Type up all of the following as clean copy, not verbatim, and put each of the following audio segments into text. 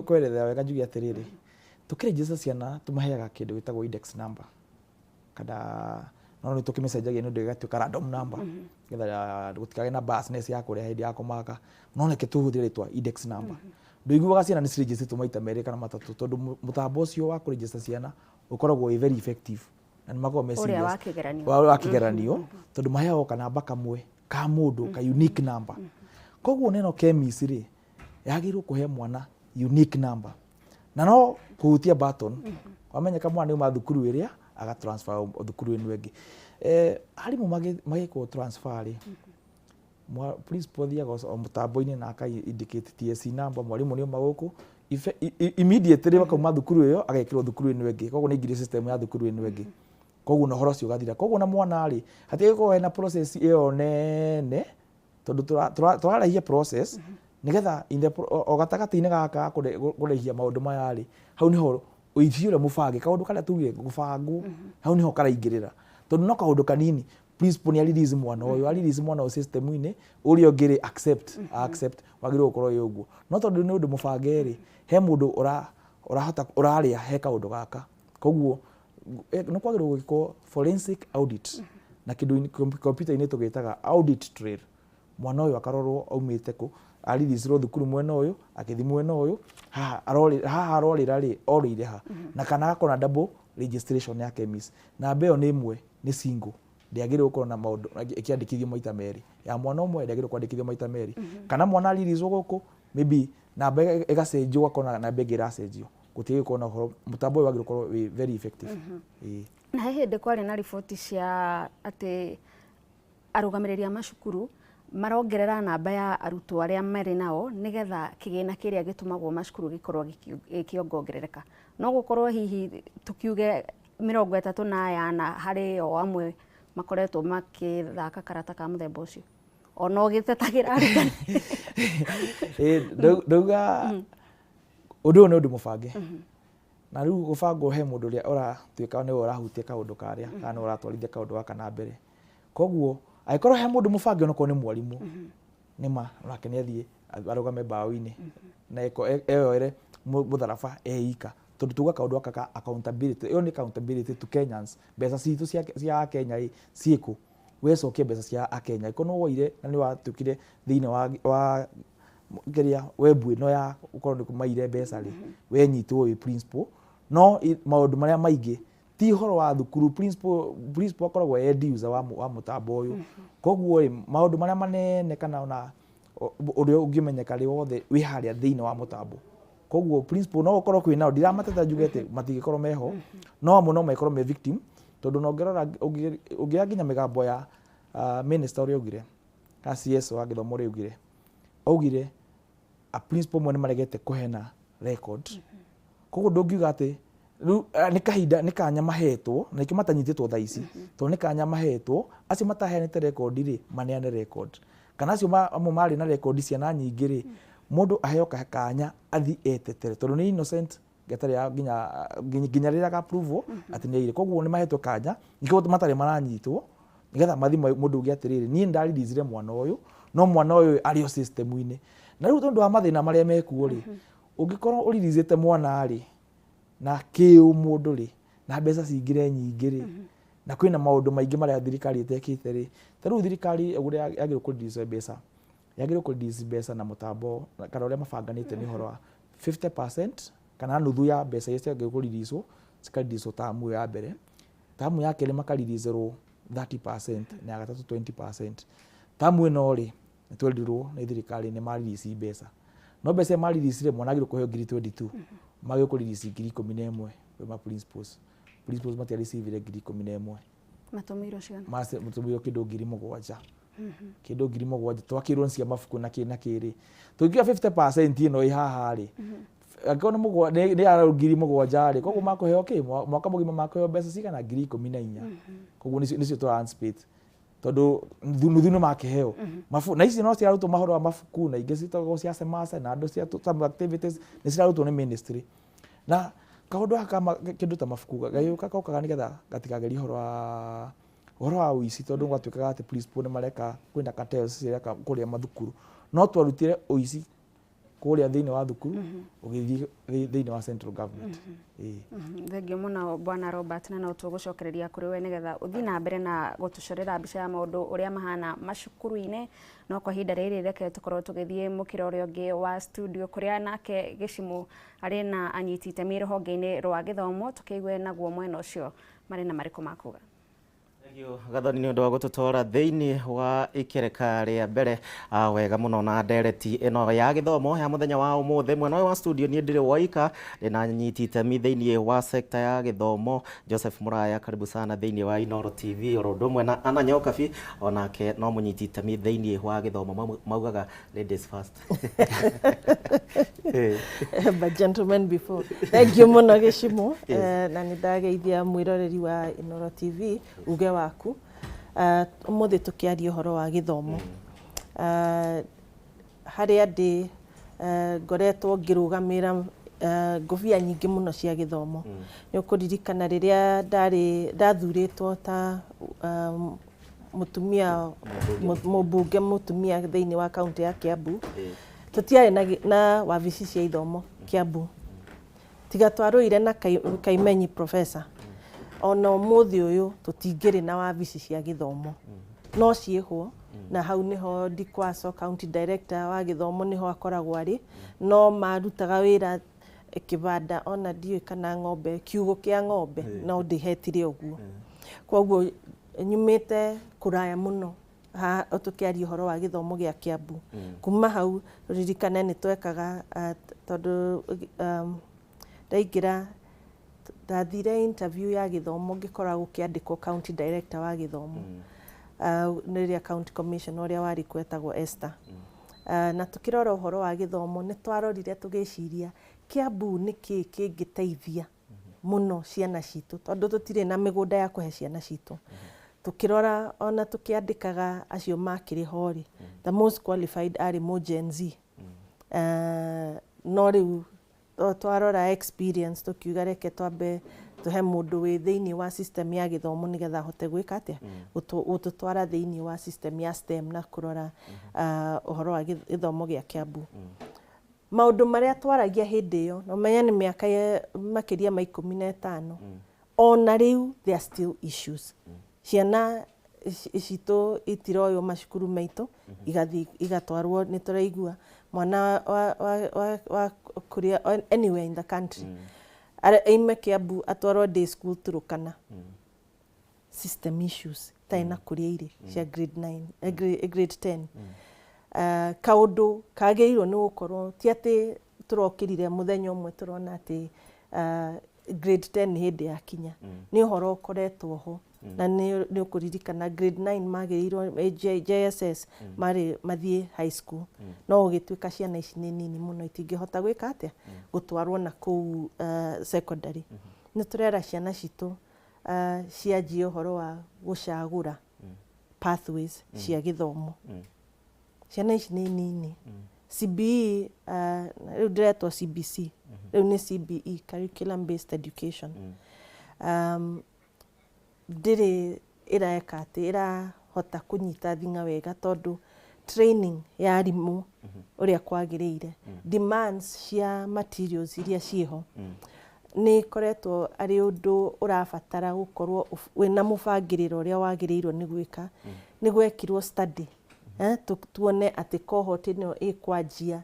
Kwerethera wega njuge atĩrĩrĩ, tũkĩregister ciana tũmaheaga kĩndũ gĩtagwo index number, kana no nĩ tũkĩmĩcenjagia nĩ ũndũ ĩgatuĩka random number nĩgetha gũtikagĩe na biasness ya kũrĩa hĩndĩ ya kũmaka, no reke tũhũthĩre rĩtwa index number. Ndũiguaga ciana nĩ cirĩnjĩcĩtwo maita merĩ kana matatũ, tondũ mũtambo ũcio wa kũregister ciana ũkoragwo wĩ very effective na nĩ makoragwo me ũrĩa serious. Wa kĩgeranio. Wa kĩgeranio, tondũ maheagwo kanamba kamwe ka mũndũ, ka unique number. Koguo neno KEMIS rĩ, yagĩrĩirwo kũhe mwana unique number na no kũhutia button wamenyeka mwana nĩ uma thukuru ĩrĩa aga transfer thukuru ĩno ĩngĩ. Arimũ magĩkwo transfer rĩ, principal athiaga o mũtambo-inĩ na aka indicate TSC number, mwarimũ nĩ uma gũkũ, immediately makauma thukuru ĩyo agekĩrwo thukuru ĩno ĩngĩ. Koguo nĩ aingĩrio system ya thukuru ĩno ĩngĩ, koguo na ũhoro ũcio ũgathira. Koguo na mwana rĩ, hatigĩkorwo hena process ĩyo nene, tondũ tũrarehia process nĩgetha in the o gatagatĩ-inĩ gaka ga kũrehia maũndũ maya rĩ, hau nĩho ũici ũrĩa mũbange, kaũndũ karĩa tugire gũbangwo, hau nĩho karaingĩrĩra, tondũ no kaũndũ kanini, principal nĩ arelease mwana ũyũ, arelease mwana ũyũ system-inĩ, ũrĩa ũngĩ rĩ, accept wagĩrĩirwo gũkorwo wĩ ũguo. No tondũ nĩ ũndũ mũbange rĩ, he mũndũ ũrahota ũrarĩa he kaũndũ gaka. Koguo nĩ kwagĩrĩirwo gwĩkwo forensic audit na kĩndũ computer-inĩ tũgĩtaga audit trail. Mwana ũyũ akarorwo aumĩte kũ, areleasirwo thukuru mwena ũyũ, akĩthi mwena ũyũ, haha haha arorĩra rĩ, orĩire ha, na kana agakorwo na double registration ya KEMIS. Namba ĩyo nĩ ĩmwe, nĩ single, ndĩagĩrĩirwo gũkorwo na maũndũ ĩkĩandĩkithio maita merĩ. Ya mwana ũmwe ndĩagĩrĩirwo kwandĩkithio maita merĩ, kana mwana areleaswo gũkũ, maybe namba ĩgacenjio, ũgakora namba ĩngĩ ĩracenjio. Gũtigĩ gũkorwo na ũhoro, mũtambo ũyũ wagĩrĩirwo gũkorwo wĩ very effective. Ĩĩ. Na he hĩndĩ kwarĩ na riboti cia atĩ arũgamĩrĩri a macukuru marongerera namba ya arutwo arĩa marĩ nao nĩgetha kĩgĩna kĩrĩa gĩtũmagwo macukuru gĩkorwo gĩkĩongongerereka. No gũkorwo hihi tukiuge 38 harĩ o amwe makoretwo makĩthaka karata ka mũthemba ũcio, ona ũgĩtetagĩra arutani. Ĩĩ, ndauga ũndũ ũyũ nĩ ũndũ mũbange, na rĩu gũbangwo he mũndũ ũrĩa ũratuĩka nĩwe ũrahutia kaũndũ karĩa kana nĩwe ũratwarithia kaũndũ gaka na mbere. Koguo angĩkorwo he mũndũ mũbange, onokorwo nĩ mwarimũ, nĩma onake nĩ athiĩ arũgame mbaũ-inĩ na eyoere mũtharaba eika, tondũ tuga kaũndũ gaka ka accountability, ĩyo nĩ accountability to Kenyans. Mbeca citũ cia Akenya ĩ ciĩkũ? Wecokie mbeca cia Akenya. Angĩkorwo nĩ woire na nĩ watuĩkire thĩinĩ wa kĩrĩa webu ĩno ya gũkorwo nĩ maire mbeca rĩ, wenyitwo wĩ principal. No maũndũ marĩa maingĩ ti ũhoro wa thukuru. Principal akoragwo e end user wa mũtambo ũyũ. Koguo rĩ, maũndũ marĩa manene kana ona ũrĩa ũngĩmenyeka rĩ, wothe wĩ harĩa thĩinĩ wa mũtambo. Koguo principal no gũkorwo kwĩ nao, ndiramateta njuge atĩ matingĩkorwo meho, no amwe no makorwo me victim, tondũ na ũngĩrora ũngĩoya nginya mĩgambo ya minister ũrĩa augire, ka CS wa gĩthomo ũrĩa augire a principal amwe nĩ maregete kũheana record. Koguo ndũngiuga atĩ rĩu nĩ kahinda, nĩ kanya mahetwo na nĩkĩo matanyitĩtwo thaa ici, tondũ nĩ kanya mahetwo. Acio mataheanĩte record rĩ, maneane record, kana acio amwe marĩ na record ciana nyingĩ rĩ, mũndũ aheo kanya athi etetere, tondũ nĩ innocent gatarĩ ya nginya rĩrĩa aga-prove atĩ nĩ aire. Koguo nĩ mahetwo kanya, nĩkĩo matarĩ maranyitwo, nĩgetha mathi mũndũ uge atĩrĩrĩ, niĩ ndareleasire mwana ũyũ, no mwana ũyũ arĩ o system-inĩ. Na rĩu tondũ wa mathĩna marĩa mekuo rĩ, ũngĩkorwo ũreleasĩte mwana rĩ na kĩũmũndũ rĩ, na mbeca cingĩre nyingĩ rĩ, na kwĩna maũndũ maingĩ marĩa thirikari ĩtekĩte rĩ, ta rĩu thirikari ũrĩa yagĩrĩirwo kũ-release mbeca, yagĩrĩirwo kũ-release mbeca na mũtambo kana ũrĩa mabanganĩte nĩ ũhoro wa 50% kana nuthu ya mbeca iria ciagĩrĩirwo kũ-release cikareleaswo tamu ĩyo ya mbere, tamu ya kerĩ makareleaserwo 30% na ya gatatũ 20%. Tamu ĩno rĩ, nĩ twerirwo nĩ thirikari nĩ ma-release mbeca, no mbeca iria ma-release mwana agĩrĩirwo kũheo ngiri 22, magĩrĩirwo kũ-release 11,000 kwĩ ma principals. Principals matia receive 11,000. Matũmĩirwo cigana? Matũmĩirwo kĩndũ 7,000, kĩndũ 7,000 twakĩrwo nĩ cia mabuku na kĩ na kĩrĩ. Tũngiuga 50% ĩno ĩ haha rĩ, angĩkorwo nĩ ya 7,000 rĩ, koguo makũheo kĩ mwaka mũgima makũheo mbeca cigana? 14,000. Koguo nĩcio tũra anticipate, tondũ nuthu nĩ makĩheo. Na ici no cirarutwo mahoro wa mabuku na ingĩ citagwo cia semasa na andũ cia some activities nĩ cirarutwo nĩ ministry. Na kaũndũ gaka kĩndũ ta mabuku gagĩũka gokaga nĩgetha gatikagerie ũhoro wa ũici, tondũ gwatuĩkaga atĩ principal nĩ mareka, kwĩna cartels cireka kũrĩa mathukuru. No twarutire ũici Kũrĩa thĩinĩ wa thukuru ũgĩthiĩ thĩinĩ wa central government. Ĩĩ. Thengiũ mũno, Bwana Robert, na no tũgũcokereria kũrĩ we nĩgetha ũthiĩ na mbere na gũtũcorera mbica ya maũndũ ũrĩa mahana macukuru-inĩ. No kwa ihinda rĩrĩ, reke tũkorwo tũgĩthiĩ mũkĩra ũrĩa ũngĩ wa studio, kũrĩa nake Gĩcimũ arĩ na anyiti itemi rũhonge-inĩ rwa gĩthomo, tũkĩigue naguo mwena ũcio marĩ na marĩkũ makuga. Thengiũ, Gathoni, nĩ ũndũ wa gũtũtwara thĩinĩ wa ikereka rĩa mbere wega mũno na ndereti ĩno ya gĩthomo ya mũthenya wa ũmũthĩ. Mwena ũyũ wa studio niĩ ndirĩ woika, ndĩna nyiti itemi thĩinĩ wa sekta ya gĩthomo, Joseph Muraya, karibu sana thĩinĩ wa Inooro TV, oro ũndũ ũmwe na Anna Nyokabi, onake no mũnyiti itemi thĩinĩ wa gĩthomo. Maugaga ladies first. But gentlemen before. Thank you mũno, Gĩcimũ. Na nĩ ndageithia mwĩroreri wa Inooro TV, uge waku. Ũmũthĩ tũkĩaria ũhoro wa gĩthomo. Harĩa ndĩ ngoretwo ngĩrũgamĩra ngũbia nyingĩ mũno cia gĩthomo. Nĩ ũkũririkana rĩrĩa ndarĩ ndathurĩtwo ta mũtumia mũmbunge mũtumia thĩinĩ wa kaunti ya Kiambu, tũtiarĩ na wabici cia ithomo Kiambu, tiga twarũire na Kaimenyi professor. Ona ũmũthĩ ũyũ tũtingĩrĩ na wabici cia gĩthomo, no ciĩho, na hau nĩho Dikwaso, county director wa gĩthomo, nĩho akoragwo arĩ, no marutaga wĩra kĩbanda, ona ndiũĩ kana ng'ombe, kiugũ kĩa ng'ombe, no ndĩhetire ũguo. Koguo nyumĩte kũraya mũno ha tũkĩaria ũhoro wa gĩthomo gĩa Kiambu. Kuma hau, ririkane nĩ twekaga tondũ ndaingĩra, ndathire interview ya gĩthomo, ngĩkora gũkĩandĩkwo county director wa gĩthomo, rĩrĩa county commissioner ũrĩa warĩ kuo etagwo Esther. Na tũkĩrora ũhoro wa gĩthomo, nĩ twarorire tũgĩciria Kiambu nĩ kĩĩ kĩngĩteithia mũno ciana citũ, tondũ tũtirĩ na mĩgũnda ya kũhe ciana citũ. Tũkĩrora ona tũkĩandĩkaga acio makĩrĩ ho rĩ, the most qualified arĩ mũ Gen Z. No rĩu twarora experience, tũkiuga reke twambe tũhe mũndũ wĩ thĩinĩ wa system ya gĩthomo nĩgetha ahote gwĩka atĩa, gũtũtwara thĩinĩ wa system ya STEM na kũrora ũhoro wa gĩthomo gĩa Kiambu. Maũndũ marĩa twaragia hĩndĩ ĩyo, na ũmenye nĩ mĩaka makĩria ma 15, ona rĩu there are still issues. Ciana citũ itiroywo macukuru maitũ, igathiĩ igatwarwo. Nĩ tũraigua mwana wa kũrĩa, anywhere in the country, aime Kiambu atwarwo day school Turukana. System issues itarĩ na kũrĩa irĩ cia grade 9, grade 10. Kaũndũ kagĩrĩirwo nĩ gũkorwo ti atĩ tũrokĩrire mũthenya ũmwe tũrona atĩ grade 10 nĩ hĩndĩ yakinya. Nĩ ũhoro ũkoretwo ho, na nĩ ũkũririkana grade 9 magĩrĩirwo JSS marĩ mathiĩ high school, no ũgĩtuĩka ciana ici nĩ nini mũno, itingĩhota gwĩka atĩa, gũtwarwo na kũu secondary. Nĩ tũrera ciana citũ cianjie ũhoro wa gũcagũra pathways cia gĩthomo. Ciana ici nĩ nini. CBE, rĩu ndĩretwo CBC, rĩu nĩ CBE, curriculum based education, ndĩrĩ ĩreka atĩ ĩrahota kũnyita thing'a wega, tondũ training ya arimũ ũrĩa kwagĩrĩire, demands cia materials iria ciĩho, nĩ ikoretwo arĩ ũndũ ũrabatara gũkorwo wĩna mũbangĩrĩro ũrĩa wagĩrĩirwo nĩ gwĩka. Nĩ gwekirwo study tuone atĩ cohort ĩno ĩkwanjia,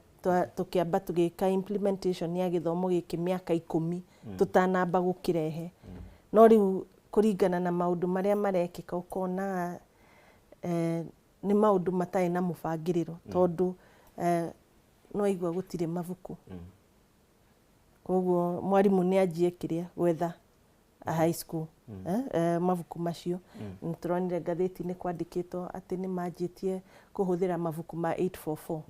tũkĩamba tũgĩka implementation ya gĩthomo gĩkĩ mĩaka 10 tũtanamba gũkĩrehe. No rĩu kũringana na maũndũ marĩa marekĩka, ũkona nĩ maũndũ matarĩ na mũbangĩrĩro, tondũ no aigua gũtirĩ mabuku, koguo mwarimũ nĩ anjie kĩrĩa gwetha a high school mabuku macio. Nĩ tũronire ngathĩti-inĩ kwandĩkĩtwo atĩ nĩ manjĩtie kũhũthĩra mabuku ma 844.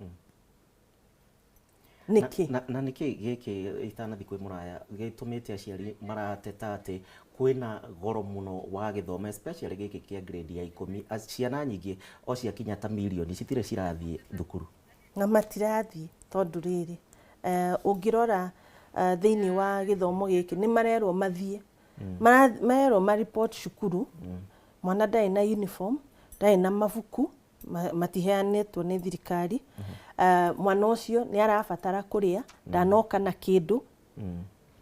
Nĩkĩ? Na nĩkĩ gĩkĩ, itanathi kwĩ mũraya, gĩtũmĩte aciari marateta atĩ kwĩna goro mũno wa gĩthomo, especially gĩkĩ kĩa grade ya 10? Ciana nyingĩ o ciakinya ta mirioni citirĩ cirathiĩ thukuru. Na matirathiĩ tondũ rĩrĩ, ũngĩrora thĩinĩ wa gĩthomo gĩkĩ, nĩ marerwo mathiĩ, marerwo ma report cukuru, mwana ndarĩ na uniform, ndarĩ na mabuku. Matiheanĩtwo nĩ thirikari. Mwana ũcio nĩ arabatara kũrĩa, ndanoka na kĩndũ.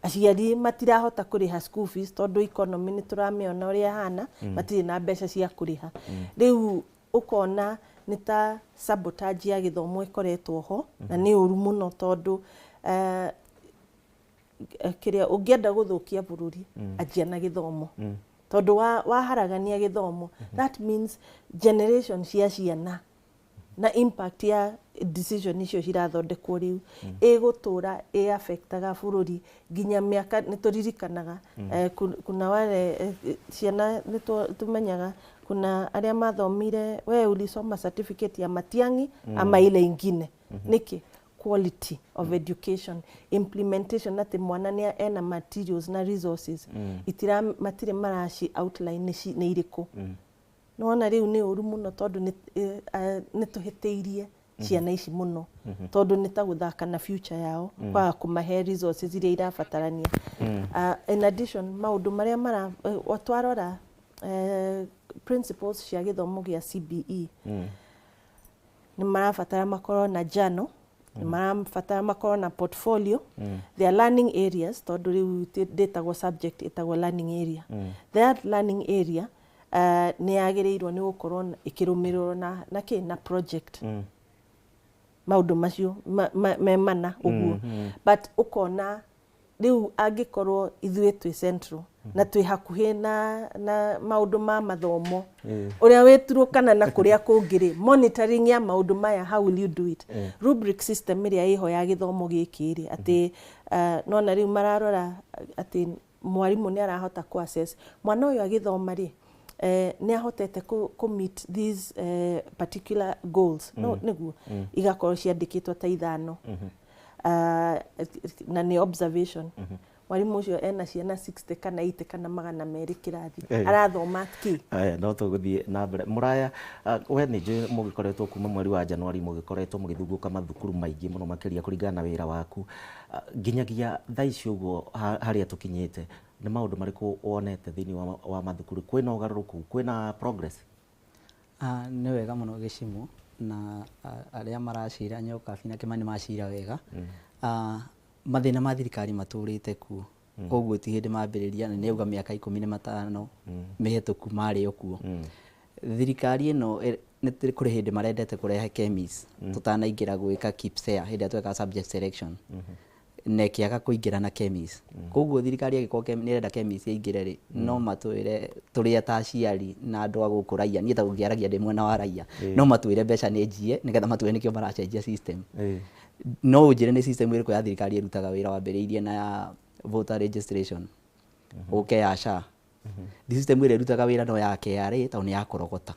Aciari matirahota kũrĩha school fees tondũ economy nĩ tũramĩona ũrĩa ĩhana, matirĩ na mbeca cia kũrĩha. Rĩu ũkona nĩ ta sabotage ya gĩthomo ĩkoretwo ho, na nĩ ũru mũno tondũ kĩrĩa ũngĩenda gũthũkia bũrũri, anjia na gĩthomo, tondũ waharagania gĩthomo, that means generation cia ciana na impact ya decision icio cirathondekwo rĩu ĩgũtũra ĩ affectaga bũrũri nginya mĩaka. Nĩ tũririkanaga kuna wale ciana nĩ tũmenyaga kuna arĩa mathomire, we ulisoma certificate ya Matiang'i ama ile ingine. Nĩkĩ quality of education implementation, atĩ mwana nĩ ena materials na resources, itira matirĩ maraci outline nĩ irĩkũ. Nĩwona rĩu nĩ ũru mũno tondũ nĩ tũhĩtĩirie ciana ici mũno, tondũ nĩ ta gũthaka na future yao kwaga kũmahe resources iria irabatarania. In addition, maũndũ marĩa mara twarora principles cia gĩthomo gĩa CBE, nĩ marabatara makorwo na journal, nĩ marabatara makorwo na portfolio, their learning areas, tondũ rĩu ndĩtagwo subject, ĩtagwo learning area. That learning area nĩ yagĩrĩirwo nĩ gũkorwo ĩkĩrũmĩrĩrwo na kĩ na project. Maũndũ macio me mana ũguo, but ũkona rĩu angĩkorwo ithuĩ twĩ central na twĩ hakuhĩ na maũndũ ma mathomo ũrĩa wĩturũkana na kũrĩa kũngĩ rĩ, monitoring ya maũndũ maya, how will you do it? Rubric system ĩrĩa ĩho ya gĩthomo gĩkĩ rĩ, atĩ nona rĩu mararora atĩ mwarimũ nĩ arahota kũ assess mwana ũyũ agĩthoma rĩ, nĩ ahotete kũ meet these particular goals, no nĩguo igakorwo ciandĩkĩtwo ta ithano, na nĩ observation. Mwarimũ ũcio ena ciana 60 kana 80 kana 200 kĩrathi, arathoma kĩ? Aya, no tũgũthiĩ na mbere mũraya. We nĩ njũĩ mũgĩkoretwo kuma mweri wa Januari, mũgĩkoretwo mũgĩthungũka mathukuru maingĩ mũno makĩria kũringana na wĩra waku. Nginyagia thaa ici ũguo harĩa tũkinyĩte, nĩ maũndũ marĩkũ wonete thĩinĩ wa mathukuru? Kwĩna ũgarũrũku, kwĩna progress? Nĩ wega mũno gĩcimo na arĩa maracira Nyokabi na Kĩmani macira wega. Mathĩna ma thirikari matũrĩte kuo, koguo ti hĩndĩ mambĩrĩria, na nĩauga mĩaka 15 mĩhetũku marĩ o kuo. Thirikari ĩno nĩ kũrĩ hĩndĩ marendete kũrehe KEMIS tũtanaingĩra gwĩka KPSEA, hĩndĩ ĩrĩa twekaga subject selection na ĩkĩaga kũingĩra na KEMIS. Koguo thirikari ĩngĩkorwo nĩ ĩrenda KEMIS ĩingĩre rĩ, no matwĩre tũrĩ ta aciari na andũ a gũkũ raia, niĩ ta ngĩaragia ndĩ mwena wa raia, no matwĩre mbeca nĩ njie nĩgetha matwĩre nĩkĩo maracenjia system. No ũnjĩre nĩ system ĩrĩkũ ya thirikari ĩrutaga wĩra wambĩrĩirie na ya voter registration ũke ya SHA? System ĩrĩa ĩrutaga wĩra no ya KRA tondũ nĩ ya kũrogota,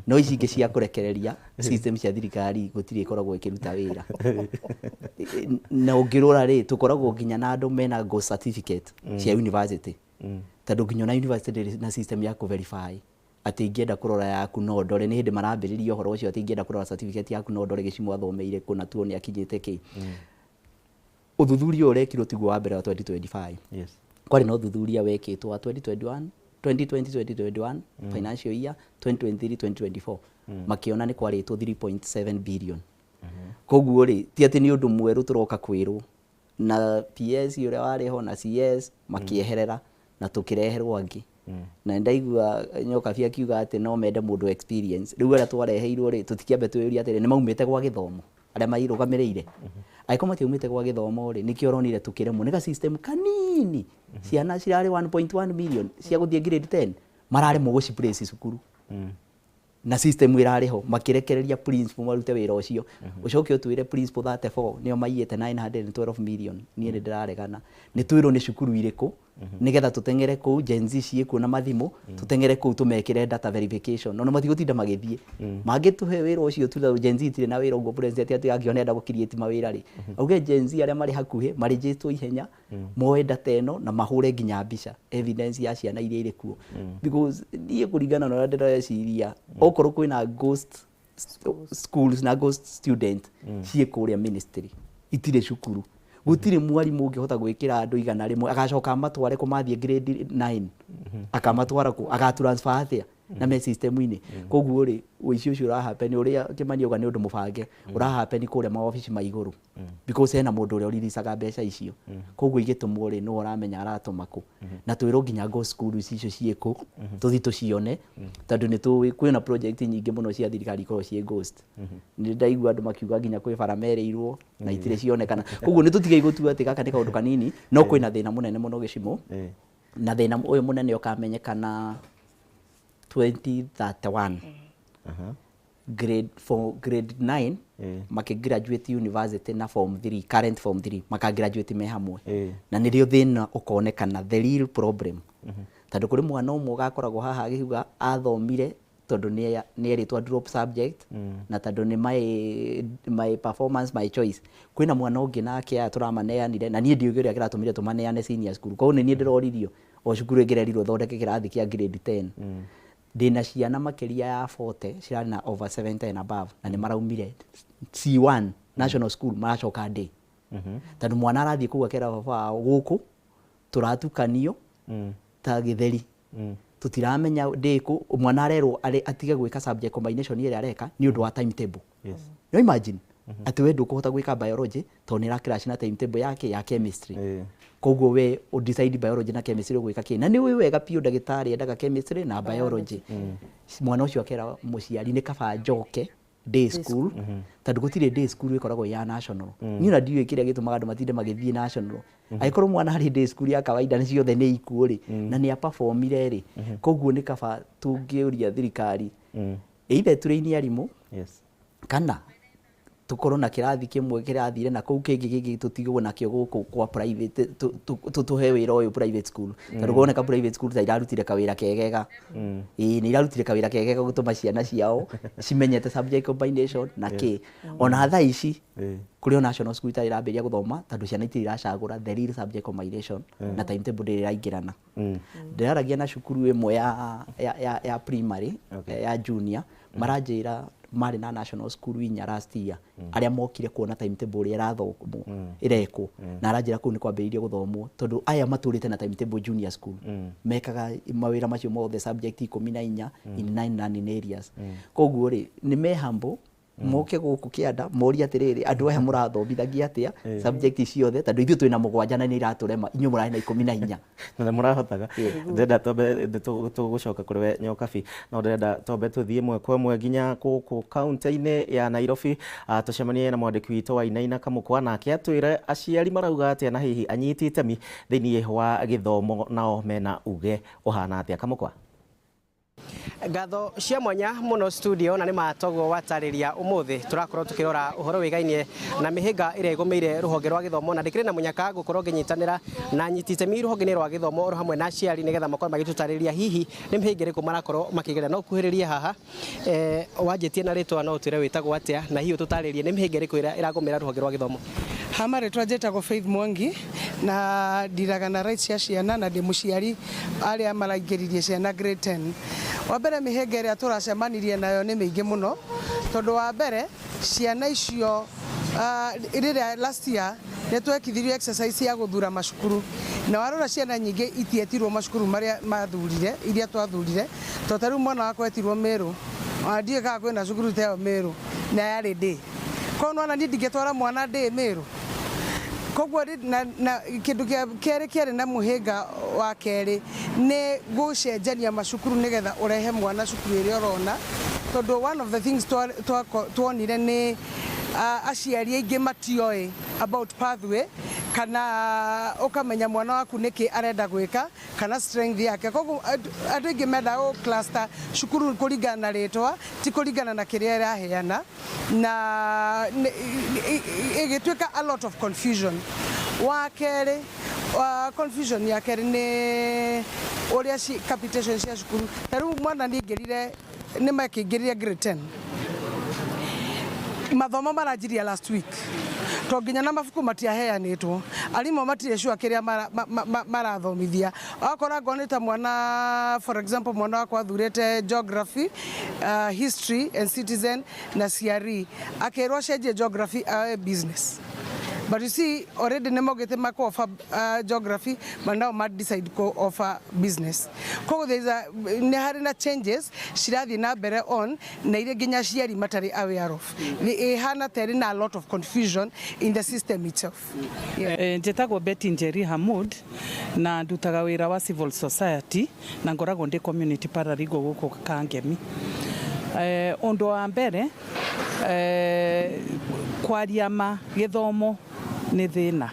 no ici ingĩ cia kũrekereria system cia thirikari gũtirĩ ĩkoragwo ĩkĩruta wĩra. Na ũngĩrora rĩ, tũkoragwo nginya na andũ mena ghost certificate cia university, tondũ nginya ona university ndĩrĩ na system ya kũ-verify atĩ ingĩenda kũrora yaku no ndore. Nĩ hĩndĩ marambĩrĩria ũhoro ũcio atĩ ingĩenda kũrora certificate yaku no ndore gĩcimo athomeire kũ na tuone akinyĩte kĩ. Ũthuthuria ũyũ ũrekirwo tiguo wa mbere wa 2025. Kwarĩ na ũthuthuria wekĩtwo wa 2021, 2020 2021 financial year, 2023 2024, makĩona nĩ kwarĩtwo 3.7 billion. Koguo rĩ, ti atĩ nĩ ũndũ mwerũ tũroka kwĩrwo na PS ũrĩa warĩ ho na CS makĩeherera na tũkĩreherwo angĩ, na ndaigua Nyokabi akiuga atĩ no mende mũndũ experience. Rĩu arĩa twareheirwo rĩ, tũtikĩambe twĩyũrie atĩrĩ, nĩ maumĩte gwa gĩthomo arĩa mairũgamĩrĩire? Angĩkorwo matiaumĩte gwa gĩthomo rĩ, nĩkĩo ũronire tũkĩremwo nĩ ga system kanini. Ciana cirarĩ 1.1 million cia gũthiĩ grade 10, mararemwo gũciplace cukuru na system ĩrarĩ ho, makĩrekereria principal marute wĩra ũcio. Ũcoke ũtwĩre principal 34 nĩo maiyĩte 912 million? Niĩ nĩ ndĩraregana. Nĩ twĩrwo nĩ cukuru irĩkũ nĩgetha tũteng'ere kũu, Gen Z ciĩkuo na mathimũ, tũteng'ere kũu tũmekĩre data verification, ona matigũtinda magĩthiĩ mangĩtũhe wĩra ũcio tu. Gen Z itirĩ na wĩra ũguo, president atĩ angĩona enda gũ-create mawĩra rĩ, auge Gen Z arĩa marĩ hakuhĩ marĩnjĩtwo ihenya moe data ĩno na mahũre nginya mbica, evidence ya ciana iria irĩ kuo, because niĩ kũringana na ũrĩa ndĩreciria, okorwo kwĩna ghost schools na ghost student ciĩ kũrĩa ministry, itirĩ cukuru. Gũtirĩ mwarimũ ũngĩhota gwĩkĩra andũ 100 agacoka amatware kũ mathiĩ grade 9, akamatwara kũ, agatransfer atĩa? Na me system-inĩ. Koguo rĩ, ũici ũcio ũrahappen ũrĩa Kĩmani auga nĩ ũndũ mũbange, ũrahappen kũrĩa mawabici ma igũrũ, because hena mũndũ ũrĩa ũriricaga mbeca icio. Koguo igĩtũmwo rĩ, nĩwe ũramenya aratũma kũ. Na twĩrwo nginya go school icio ciĩkũ, tũthiĩ tũcione, tondũ nĩ tũĩ kwĩna project nyingĩ mũno cia thirikari ikoragwo ciĩ ghost. Nĩ ndaigua andũ makiuga nginya kwĩ bara merĩirwo na itirĩ cionekana. Koguo nĩ tũtigei gũtua atĩ gaka nĩ kaũndũ kanini, no kwĩna thĩna mũnene mũno gĩcimo. Na thĩna ũyũ mũnene ũkamenyekana 2031, grade 4, grade 9 makĩgraduate university na form 3, current form 3 makagraduate me hamwe. Na nĩrĩo thĩna ũkonekana, the real problem, tondũ kũrĩ mwana ũmwe ũgakoragwo haha agĩuga athomire tondũ nĩ erĩtwo drop subject na tondũ nĩ my performance, my choice. Kwĩna mwana ũngĩ nake aya tũramaneanire, na niĩ ndiũĩ ũrĩa kĩratũmire tũmaneane senior school. Koguo nĩ niĩ ndĩroririo o cukuru ĩngĩ ĩrerirwo thondeke kĩrathi kĩa grade 10. Ndĩna ciana makĩria ya 40 cirarĩ na over 70 and above, na nĩ maraumire C1 national school maracoka day, tondũ mwana arathiĩ kũu akera baba wao gũkũ tũratukanio ta gĩtheri, tũtiramenya ndĩkũ. Mwana arerwo atige gwĩka subject combination ĩrĩa areka nĩ ũndũ wa timetable. No imagine atĩ we ndũkũhota gwĩka biology tondũ nĩ ĩra na timetable yake ya chemistry. Koguo we decide biology na chemistry ũgwĩka kĩ, na nĩ ũĩ wega biũ ndagĩtarĩ endaga chemistry na biology. Mwana ũcio akera mũciari nĩ kaba njoke day school, tondũ gũtirĩ day school ĩkoragwo ya national. Niĩ ona ndiũĩ kĩrĩa gĩtũmaga andũ matinde magĩthiĩ national angĩkorwo mwana arĩ day school ya kawaida nĩ ciothe nĩ ikuũ rĩ, na nĩ aperformire rĩ. Koguo nĩ kaba tũngĩũria thirikari either tũrĩini arimũ kana tukorwo na kĩrathi kĩmwe kĩrathire na kũu kĩngĩ kĩngĩ tũtigwo nakĩo gũkũ kwa private, tũhe wĩra ũyũ private school, tondũ kuoneka private school ta irarutire kawĩra kegega. Ĩĩ, nĩ irarutire kawĩra kegega gũtũma ciana ciao cimenyete subject combination na kĩ. Ona thaa ici kũrĩ o national school itarĩ irambĩrĩria gũthoma tondũ ciana itirĩ iracagũra the real subject combination na timetable ndĩrĩ ĩraingĩrana. Ndĩraragia na cukuru ĩmwe ya primary, ya junior, maranjĩra marĩ na national school inya last year arĩa mokire kuona timetable ũrĩa ĩrathomwo ĩrekwo, na aranjĩra kũu nĩ kwambĩrĩirie gũthomwo tondũ aya matũrĩte na timetable junior school mekaga mawĩra macio mothe subject 14 in nine learning areas. Koguo rĩ, nĩ me humble moke gũkũ kĩanda morie atĩrĩrĩ, andũ aya mũrathomithagia atĩa subject ciothe, tondũ ithuĩ twĩna mũgwanja na nĩ iratũrema, inyuĩ mũrarĩ na 14. Na nĩ mũrahotaga. Ndĩrenda twambe tũgũcoka kũrĩ we Nyokabi, no ndĩrenda twambe tũthiĩ ĩmwe kwa ĩmwe nginya gũkũ kaunti-inĩ ya Nairobi, tũcemanie na mwandĩki witũ wa Inaina Kamũkwa, nake atwĩre aciari marauga atĩa na hihi anyiti itemi thĩinĩ wa gĩthomo nao mena uge ũhana atĩa. Kamũkwa. Ngatho cia mwanya muno studio, na nĩ matoguo watarĩria ũmũthĩ tũrakorwo tũkĩrora ũhoro wĩgainie na mĩhĩnga ĩrĩa ĩgũmĩire rũhonge rwa gĩthomo, na ndĩkĩrĩ na mũnyaka gũkorwo ngĩnyitanĩra na anyiti itemi rũhonge-inĩ rwa gĩthomo oro hamwe na aciari, nĩgetha makorwo magĩtũtarĩria hihi nĩ mĩhĩnga ĩrĩkũ marakorwo makĩgerera. No kuhĩrĩrie haha, wanjĩtie na rĩtwa, no ũtwĩre wĩtagwo atĩa na hihi ũtũtarĩrie nĩ mĩhĩnga ĩrĩkũ ĩrĩa ĩragũmĩra rũhonge rwa gĩthomo. Ha marĩtwa njĩtagwo Faith Mwangi na ndiraga na rights cia ciana na ndĩ mũciari arĩa maraingĩririe ciana grade 10. Wa mbere, mĩhĩnga ĩrĩa tũracemanirie nayo nĩ mĩingĩ mũno, tondũ wa mbere ciana icio rĩrĩa last year nĩ twekithirio exercise ya gũthura macukuru, na warora ciana nyingĩ itietirwo macukuru marĩa mathurire iria twathurire, tondũ ta rĩu mwana wakwa etirwo Meru, ona ndiũĩ kana kwĩna cukuru ta ĩyo Meru, na yarĩ day. Koguo nĩwona niĩ ndingĩtwara mwana day Meru. Koguo na kĩndũ kĩa kerĩ kĩarĩ na mũhĩnga wa kerĩ nĩ gũcenjania macukuru nĩgetha ũrehe mwana cukuru ĩrĩa ũrona, tondũ one of the things tuonire nĩ aciari aingĩ matioĩ about pathway, kana ũkamenya mwana waku nĩkĩ arenda gwĩka kana strength yake. Koguo andũ aingĩ mendaga gũ cluster cukuru kũringana na rĩtwa, ti kũringana na kĩrĩa ĩraheana, na ĩgĩtuĩka a lot of confusion. Wa kerĩ, confusion ya kerĩ nĩ ũrĩa capitation cia cukuru. Ta rĩu mwana nĩ aingĩrire, nĩ makĩingĩrire grade 10, mathomo maranjirie last week, to nginya na mabuku matiaheanĩtwo, arimũ matirĩ sure kĩrĩa marathomithia. Wakora ngona ta mwana, for example, mwana wakwa athurĩte geography, history and citizen na CRE, akĩrwo acenjie geography aoe business. But you see, already nĩ maugĩte makũ offer geography, but now ma decide kũ offer business. Koguo there is a, nĩ harĩ na changes cirathiĩ na mbere on na iria nginya aciari matarĩ aware of. Ĩhana ta ĩrĩ na a lot of confusion in the system itself. Yeah. Njĩtagwo Betty Njeri Hamud na ndutaga wĩra wa civil society na ngoragwo ndĩ community paralegal gũkũ Kangemi. Ũndũ wa mbere, kwaria ma, gĩthomo nĩ thĩna,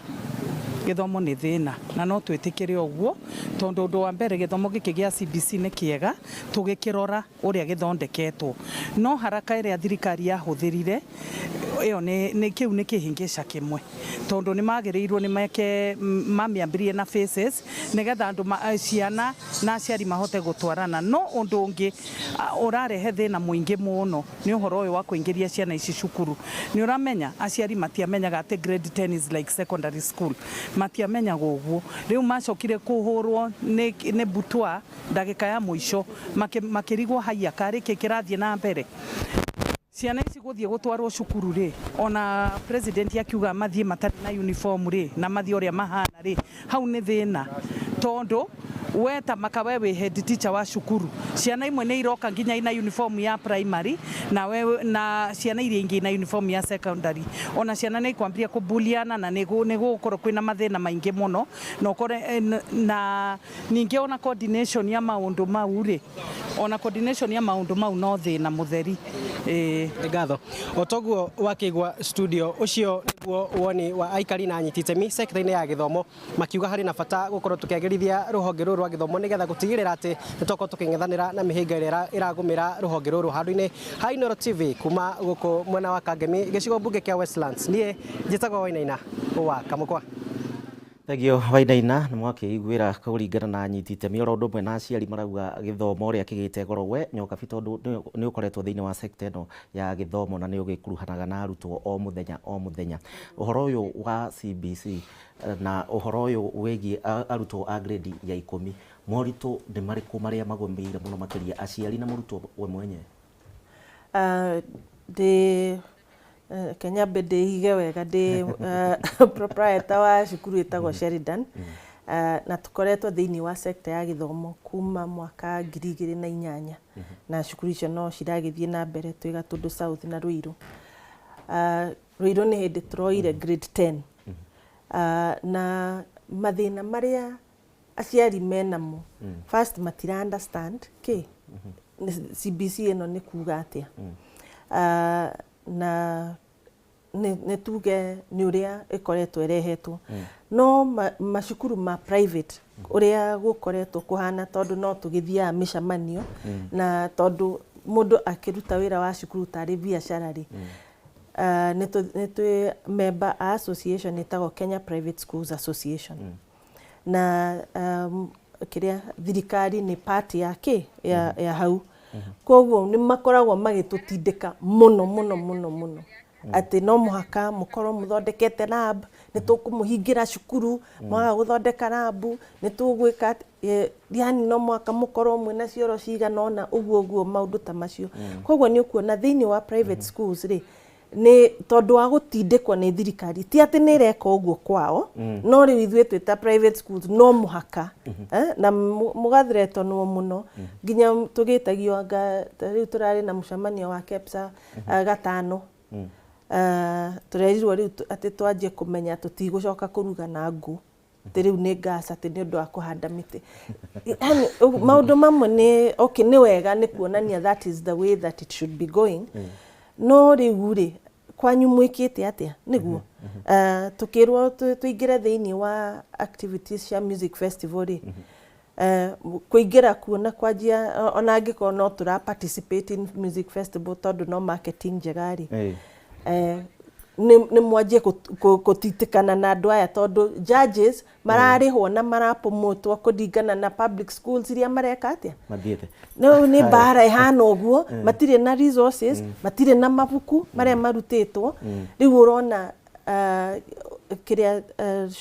gĩthomo nĩ thĩna na no twĩtĩkĩre ũguo, tondũ ũndũ wa mbere gĩthomo gĩkĩ gĩa CBC nĩ kĩega tũgĩkĩrora ũrĩa gĩthondeketwo, no haraka ĩrĩa thirikari yahũthĩrire ĩyo nĩ kĩu nĩ kĩhĩngĩca kĩmwe, tondũ nĩ magĩrĩirwo nĩ meke mamĩambĩrĩrie na phases nĩgetha andũ ciana na aciari mahote gũtwarana. No ũndũ ũngĩ ũrarehe thĩna mũingĩ mũno nĩ ũhoro ũyũ wa kũingĩria ciana ici cukuru. Nĩ ũramenya aciari matiamenyaga atĩ grade 10 is like secondary school, matiamenyaga ũguo. Rĩu macokire kũhũrwo nĩ butwa ndagĩka ya mũico, makĩrigwo haiya karĩ kĩ kĩrathiĩ na mbere. Ciana ici gũthiĩ gũtwarwo cukuru rĩ, ona president akiuga mathiĩ matarĩ na uniform rĩ, na mathiĩ ũrĩa mahana rĩ, hau nĩ thĩna, tondũ we ta maka we wĩ head teacher wa cukuru, ciana imwe nĩ iroka nginya ina uniform ya primary na we na ciana iria ingĩ ina uniform ya secondary. Ona ciana nĩ ikwambĩrĩria kũbuliana na nĩ gũgũkorwo kwĩna mathĩna maingĩ mũno, na ũkore na ningĩ ona coordination ya maũndũ mau rĩ, ona coordination ya maũndũ mau no thĩna mũtheri. Ngatho o toguo wakĩigua studio, ũcio nĩguo woni wa aikari na anyiti itemi sekta-inĩ ya gĩthomo, makiuga harĩ na bata gũkorwo tũkĩagĩrithia rũhonge rũrũ rwa gĩthomo nĩgetha gũtigĩrĩra atĩ nĩ twakorwo tũkĩng'ethanĩra na mĩhĩnga ĩrĩa ĩragũmĩra rũhonge rũrũ. Handũ-inĩ ha Inooro TV kuma gũkũ mwena wa Kangemi, gĩcigo mbunge kĩa Westlands, niĩ njĩtagwo Wainaina wa Kamũkwa. Thengiũ Wainaina, nĩ mwakĩiguĩra kũringana na anyiti itemi oro ũndũ ũmwe na aciari marauga gĩthomo ũrĩa kĩgĩte goro. We Nyokabi, tondũ nĩ ũkoretwo thĩinĩ wa sector ĩno ya gĩthomo na nĩ ũgĩkuruhanaga na arutwo o mũthenya o mũthenya, ũhoro ũyũ wa CBC na ũhoro ũyũ wĩgiĩ arutwo a grade ya 10, moritũ nĩ marĩkũ marĩa magũmĩire mũno makĩria aciari na mũrutwo we mwenyewe? Ndĩ Kenya mbe ndĩige wega, ndĩ proprietor wa cukuru ĩtagwo Sheridan, na tũkoretwo thĩinĩ wa sector ya gĩthomo kuma mwaka 2008, na cukuru icio no ciragĩthiĩ na mbere, twĩ Gatũndũ South na Ruiru. Ruiru nĩ hĩndĩ tũroire grade 10, na mathĩna marĩa aciari menamo, first matira understand kĩ CBC ĩno nĩ kuga atĩa, na nĩ tuge nĩ ũrĩa ĩkoretwo ĩrehetwo. No macukuru ma private ũrĩa gũkoretwo kũhana, tondũ no tũgĩthiaga mĩcemanio, na tondũ mũndũ akĩruta wĩra wa cukuru tarĩ biacara rĩ, nĩ twĩ member a association ĩtagwo Kenya Private Schools Association, na kĩrĩa thirikari nĩ part ya kĩ ya hau, koguo nĩ makoragwo magĩtũtindĩka mũno mũno mũno mũno atĩ no mũhaka mũkorwo mũthondekete lab, nĩ tũkũmũhingĩra cukuru mwaga gũthondeka lab, nĩ tũgwĩka, yani no mũhaka mũkorwo mwĩna cioro cigana ũna, ũguo ũguo, maũndũ ta macio. Koguo nĩ ũkuona thĩinĩ wa private schools rĩ, nĩ tondũ wa gũtindĩkwo nĩ thirikari, ti atĩ nĩ ĩreka ũguo kwao, no rĩu ithuĩ twĩ ta private schools no mũhaka, na mũgathretonwo mũno, nginya tũgĩtagio anga rĩu tũrarĩ na mũcemanio wa KEPSA gatano, tũrerirwo rĩu atĩ twanjie kũmenya tũtigũcoka kũruga na ngũ, atĩ rĩu nĩ gas, atĩ nĩ ũndũ wa kũhanda mĩtĩ. Yani maũndũ mamwe nĩ okay, nĩ wega, nĩ kuonania that is the way that it should be going, no rĩu rĩ, kwanyu mwĩkĩte atĩa nĩguo tũkĩrwo tũingĩre thĩinĩ wa activities cia music festival rĩ, kũingĩra kuo na kwanjia, ona angĩkorwo no tũra participate in music festival tondũ no marketing njega rĩ, nĩ mwanjie gũtitikana na andũ aya, tondũ judges mararĩhwo na marapromotwo kũringana na public schools iria mareka atĩa. Mathiĩte. No nĩ mbara ĩhana ũguo, matirĩ na resources, matirĩ na mabuku marĩa marutĩtwo. Rĩu ũrona kĩrĩa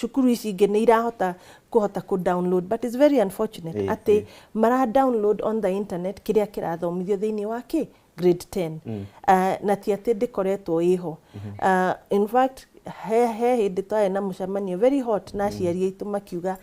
cukuru ici ingĩ nĩ irahota kũhota kũ download, but it's very unfortunate atĩ mara download on the internet kĩrĩa kĩrathomithio thĩinĩ wa kĩ grade 10, na ti atĩ ndĩkoretwo ĩho. In fact, He hĩndĩ twarĩ na mũcemanio very hot na aciari aitũ, makiuga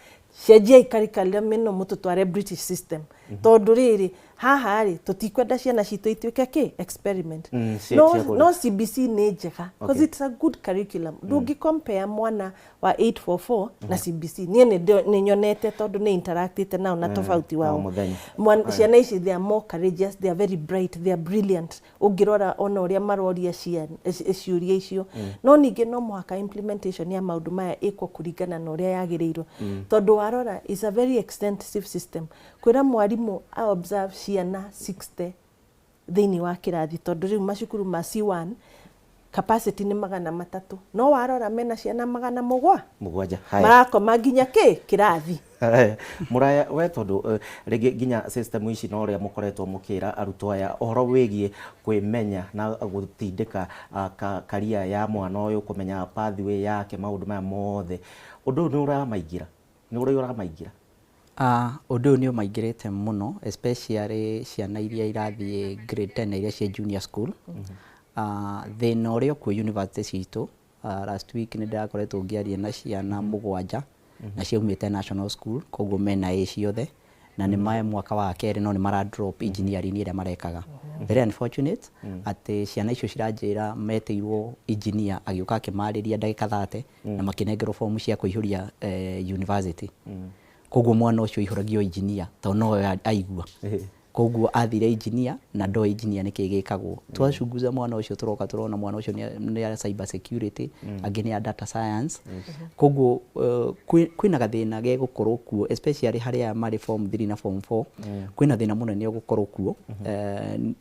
cenjiai curriculum ĩno mũtũtware British system, tondũ rĩrĩ haha rĩ, tũtikwenda ciana citũ ituĩke kĩ experiment. No, cia kũrĩa. No CBC nĩ njega because it's a good curriculum. Ndũngĩ compare mwana wa 844 na CBC. Niĩ nĩ nyonete tondũ nĩ interactĩte nao na tofauti o wao. Mũthenya. Ciana ici, they are more courageous, they are very bright, they are brilliant. Ũngĩrora ona ũrĩa maroria ciũria icio. No ningĩ no mũhaka implementation ya maũndũ maya ĩkwo kũringana na ũrĩa yagĩrĩirwo, tondũ warora is a very extensive system. Kwĩra mwarimũ a observe ciana 60 thĩinĩ wa kĩrathi, tondũ rĩu macukuru ma C1 capacity nĩ 300, no warora mena ciana magana mũgwa 7. Haya. Marakoma nginya kĩ kĩrathi. Mũraya we, tondũ rĩngĩ nginya system ici no ũrĩa mũkoretwo mũkĩra arutwo aya ũhoro wĩgiĩ kwĩmenya na gũtindĩka karia ya mwana ũyũ kũmenya pathway yake, maũndũ maya mothe, ũndũ ũyũ nĩ ũramaingĩra, nĩ ũrĩa ũramaingĩra? Ũndũ ũyũ nĩ ũmaingĩrĩte mũno, especially ciana iria irathiĩ grade 10 na iria ciĩ junior school. Thĩna ũrĩa ũkuo university citũ, last week nĩ ndĩrakoretwo ngĩaria na ciana 7 na ciaumĩte national school, koguo mena A ciothe na nĩ mae mwaka wa kerĩ, no nĩ mara drop engineering ĩrĩa marekaga. Very unfortunate atĩ ciana icio ciranjĩra metĩirwo engineer agĩũka akĩmarĩria ndagĩka 30 na makĩnengerwo fomu cia kũihũria university. Koguo mwana ũcio aihũragio engineer tondũ nowe aigua. Koguo athire engineer na ndoĩ engineer nĩkĩ gĩkagwo. Twacunguza mwana ũcio, tũroka tũrona mwana ũcio nĩ a cyber security, angĩ nĩ a data science. Koguo kwĩna gathĩna gegũkorwo kuo, especially harĩ aya marĩ form 3 na form 4. Kwĩna thĩna mũnene ũgũkorwo kuo.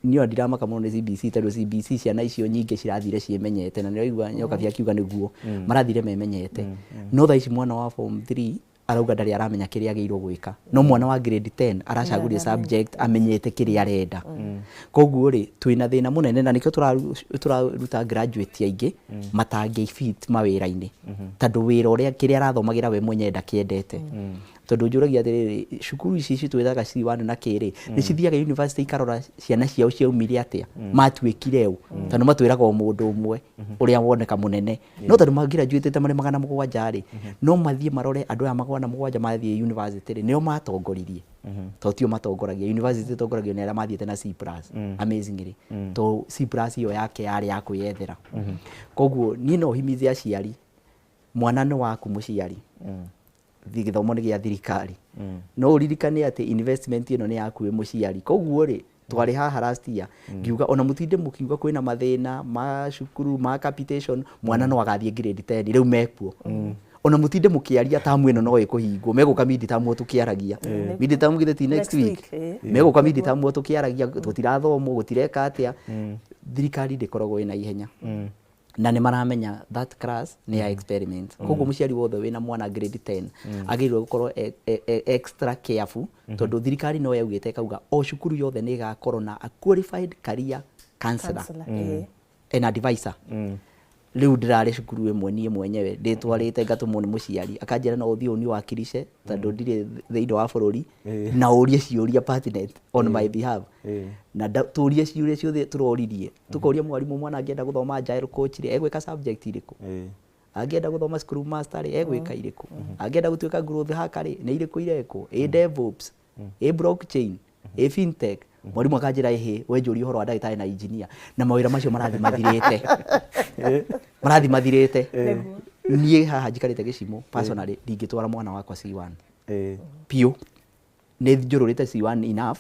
Niĩ ona ndiramaka mũno nĩ CBC, tondũ CBC ciana icio nyingĩ cirathire ciĩmenyete, na nĩraigua Nyokabi akiuga nĩguo marathire memenyete. No thaa ici mwana wa form 3 arauga ndarĩ aramenya kĩrĩa agĩrĩirwo gwĩka, no mwana wa grade 10 aracagũria subject amenyete kĩrĩa arenda. Koguo rĩ, twĩna thĩna mũnene, na nĩkĩo tũraruta graduate aingĩ matangĩ fit mawĩra-inĩ, tondũ wĩra ũrĩa kĩrĩa arathomagĩra we mwenyewe ndakĩendete. Tondũ njũragia atĩrĩrĩ, cukuru ici citwĩtaga C1 na kĩrĩ nĩ cithiaga university ikarora ciana ciao ciaumire atĩa, matuĩkire ũ? Tondũ matwĩraga o mũndũ ũmwe ũrĩa woneka mũnene, no tondũ magraduĩtĩte marĩ 700 rĩ, no mathiĩ marore andũ aya 700 mathiĩ university rĩ, nĩo matongoririe? Tondũ tio matongoragia university, ĩtongoragio nĩ arĩa mathiĩte na C+. Amazingly, to C+ ĩyo yake yarĩ ya kwĩyethera. Koguo niĩ no himize aciari, mwana nĩ waku mũciari. Gĩthomo nĩ gĩa thirikari, no ũririkane atĩ investment ĩno nĩ yaku wĩ mũciari. Koguo rĩ, twarĩ haha last year ngiuga ona mũtinde mũkiuga kwĩna mathĩna ma cukuru ma capitation, mwana no agathiĩ grade 10 rĩu mekuo. Ona mũtinde mũkĩaria tamu ĩno no ĩkũhingwo, megũka mid term o tũkĩaragia. Mid term githĩ ti next Next week? Week, eh. Megũka mid term o tũkĩaragia tũtirathomwo, gũtireka atĩa. Thirikari ndĩkoragwo ĩna ihenya na nĩ maramenya that class nĩ ya experiment. Koguo mũciari wothe wĩna mwana grade 10 agĩrĩirwo gũkorwo extra careful, tondũ thirikari no yaugĩte ĩkauga o cukuru yothe nĩ ĩgakorwo na a qualified career counselor Counselor, and advisor. Rĩu ndĩrarĩ cukuru ĩmwe niĩ mwenyewe ndĩtwarĩte, ngatũmwo nĩ mũciari akanjĩra no ũthiĩ ũniwakilishe tondũ ndirĩ thĩinĩ wa bũrũri, na ũrie ciũria pertinent on my behalf. Na tũrie ciũria ciothe tũroririe, tũkoria mwarimũ, mwana angĩenda gũthoma agile coach rĩ, egwĩka subject irĩkũ? Angĩenda gũthoma Scrum Master rĩ, egwĩka irĩkũ? Angĩenda gũtuĩka growth hacker rĩ, nĩ irĩkũ irekwo? Ĩ DevOps, ĩ blockchain, ĩ fintech? Mwarimũ akanjĩra, ĩhĩ we njũria ũhoro wa ndagĩtarĩ na engineer, na mawĩra macio marathiĩ mathirĩte, marathiĩ mathirĩte. Niĩ haha njikarĩte gĩcimo, personally ndingĩtwara mwana wakwa C1 piũ. Nĩ njũrũrĩte C1 enough.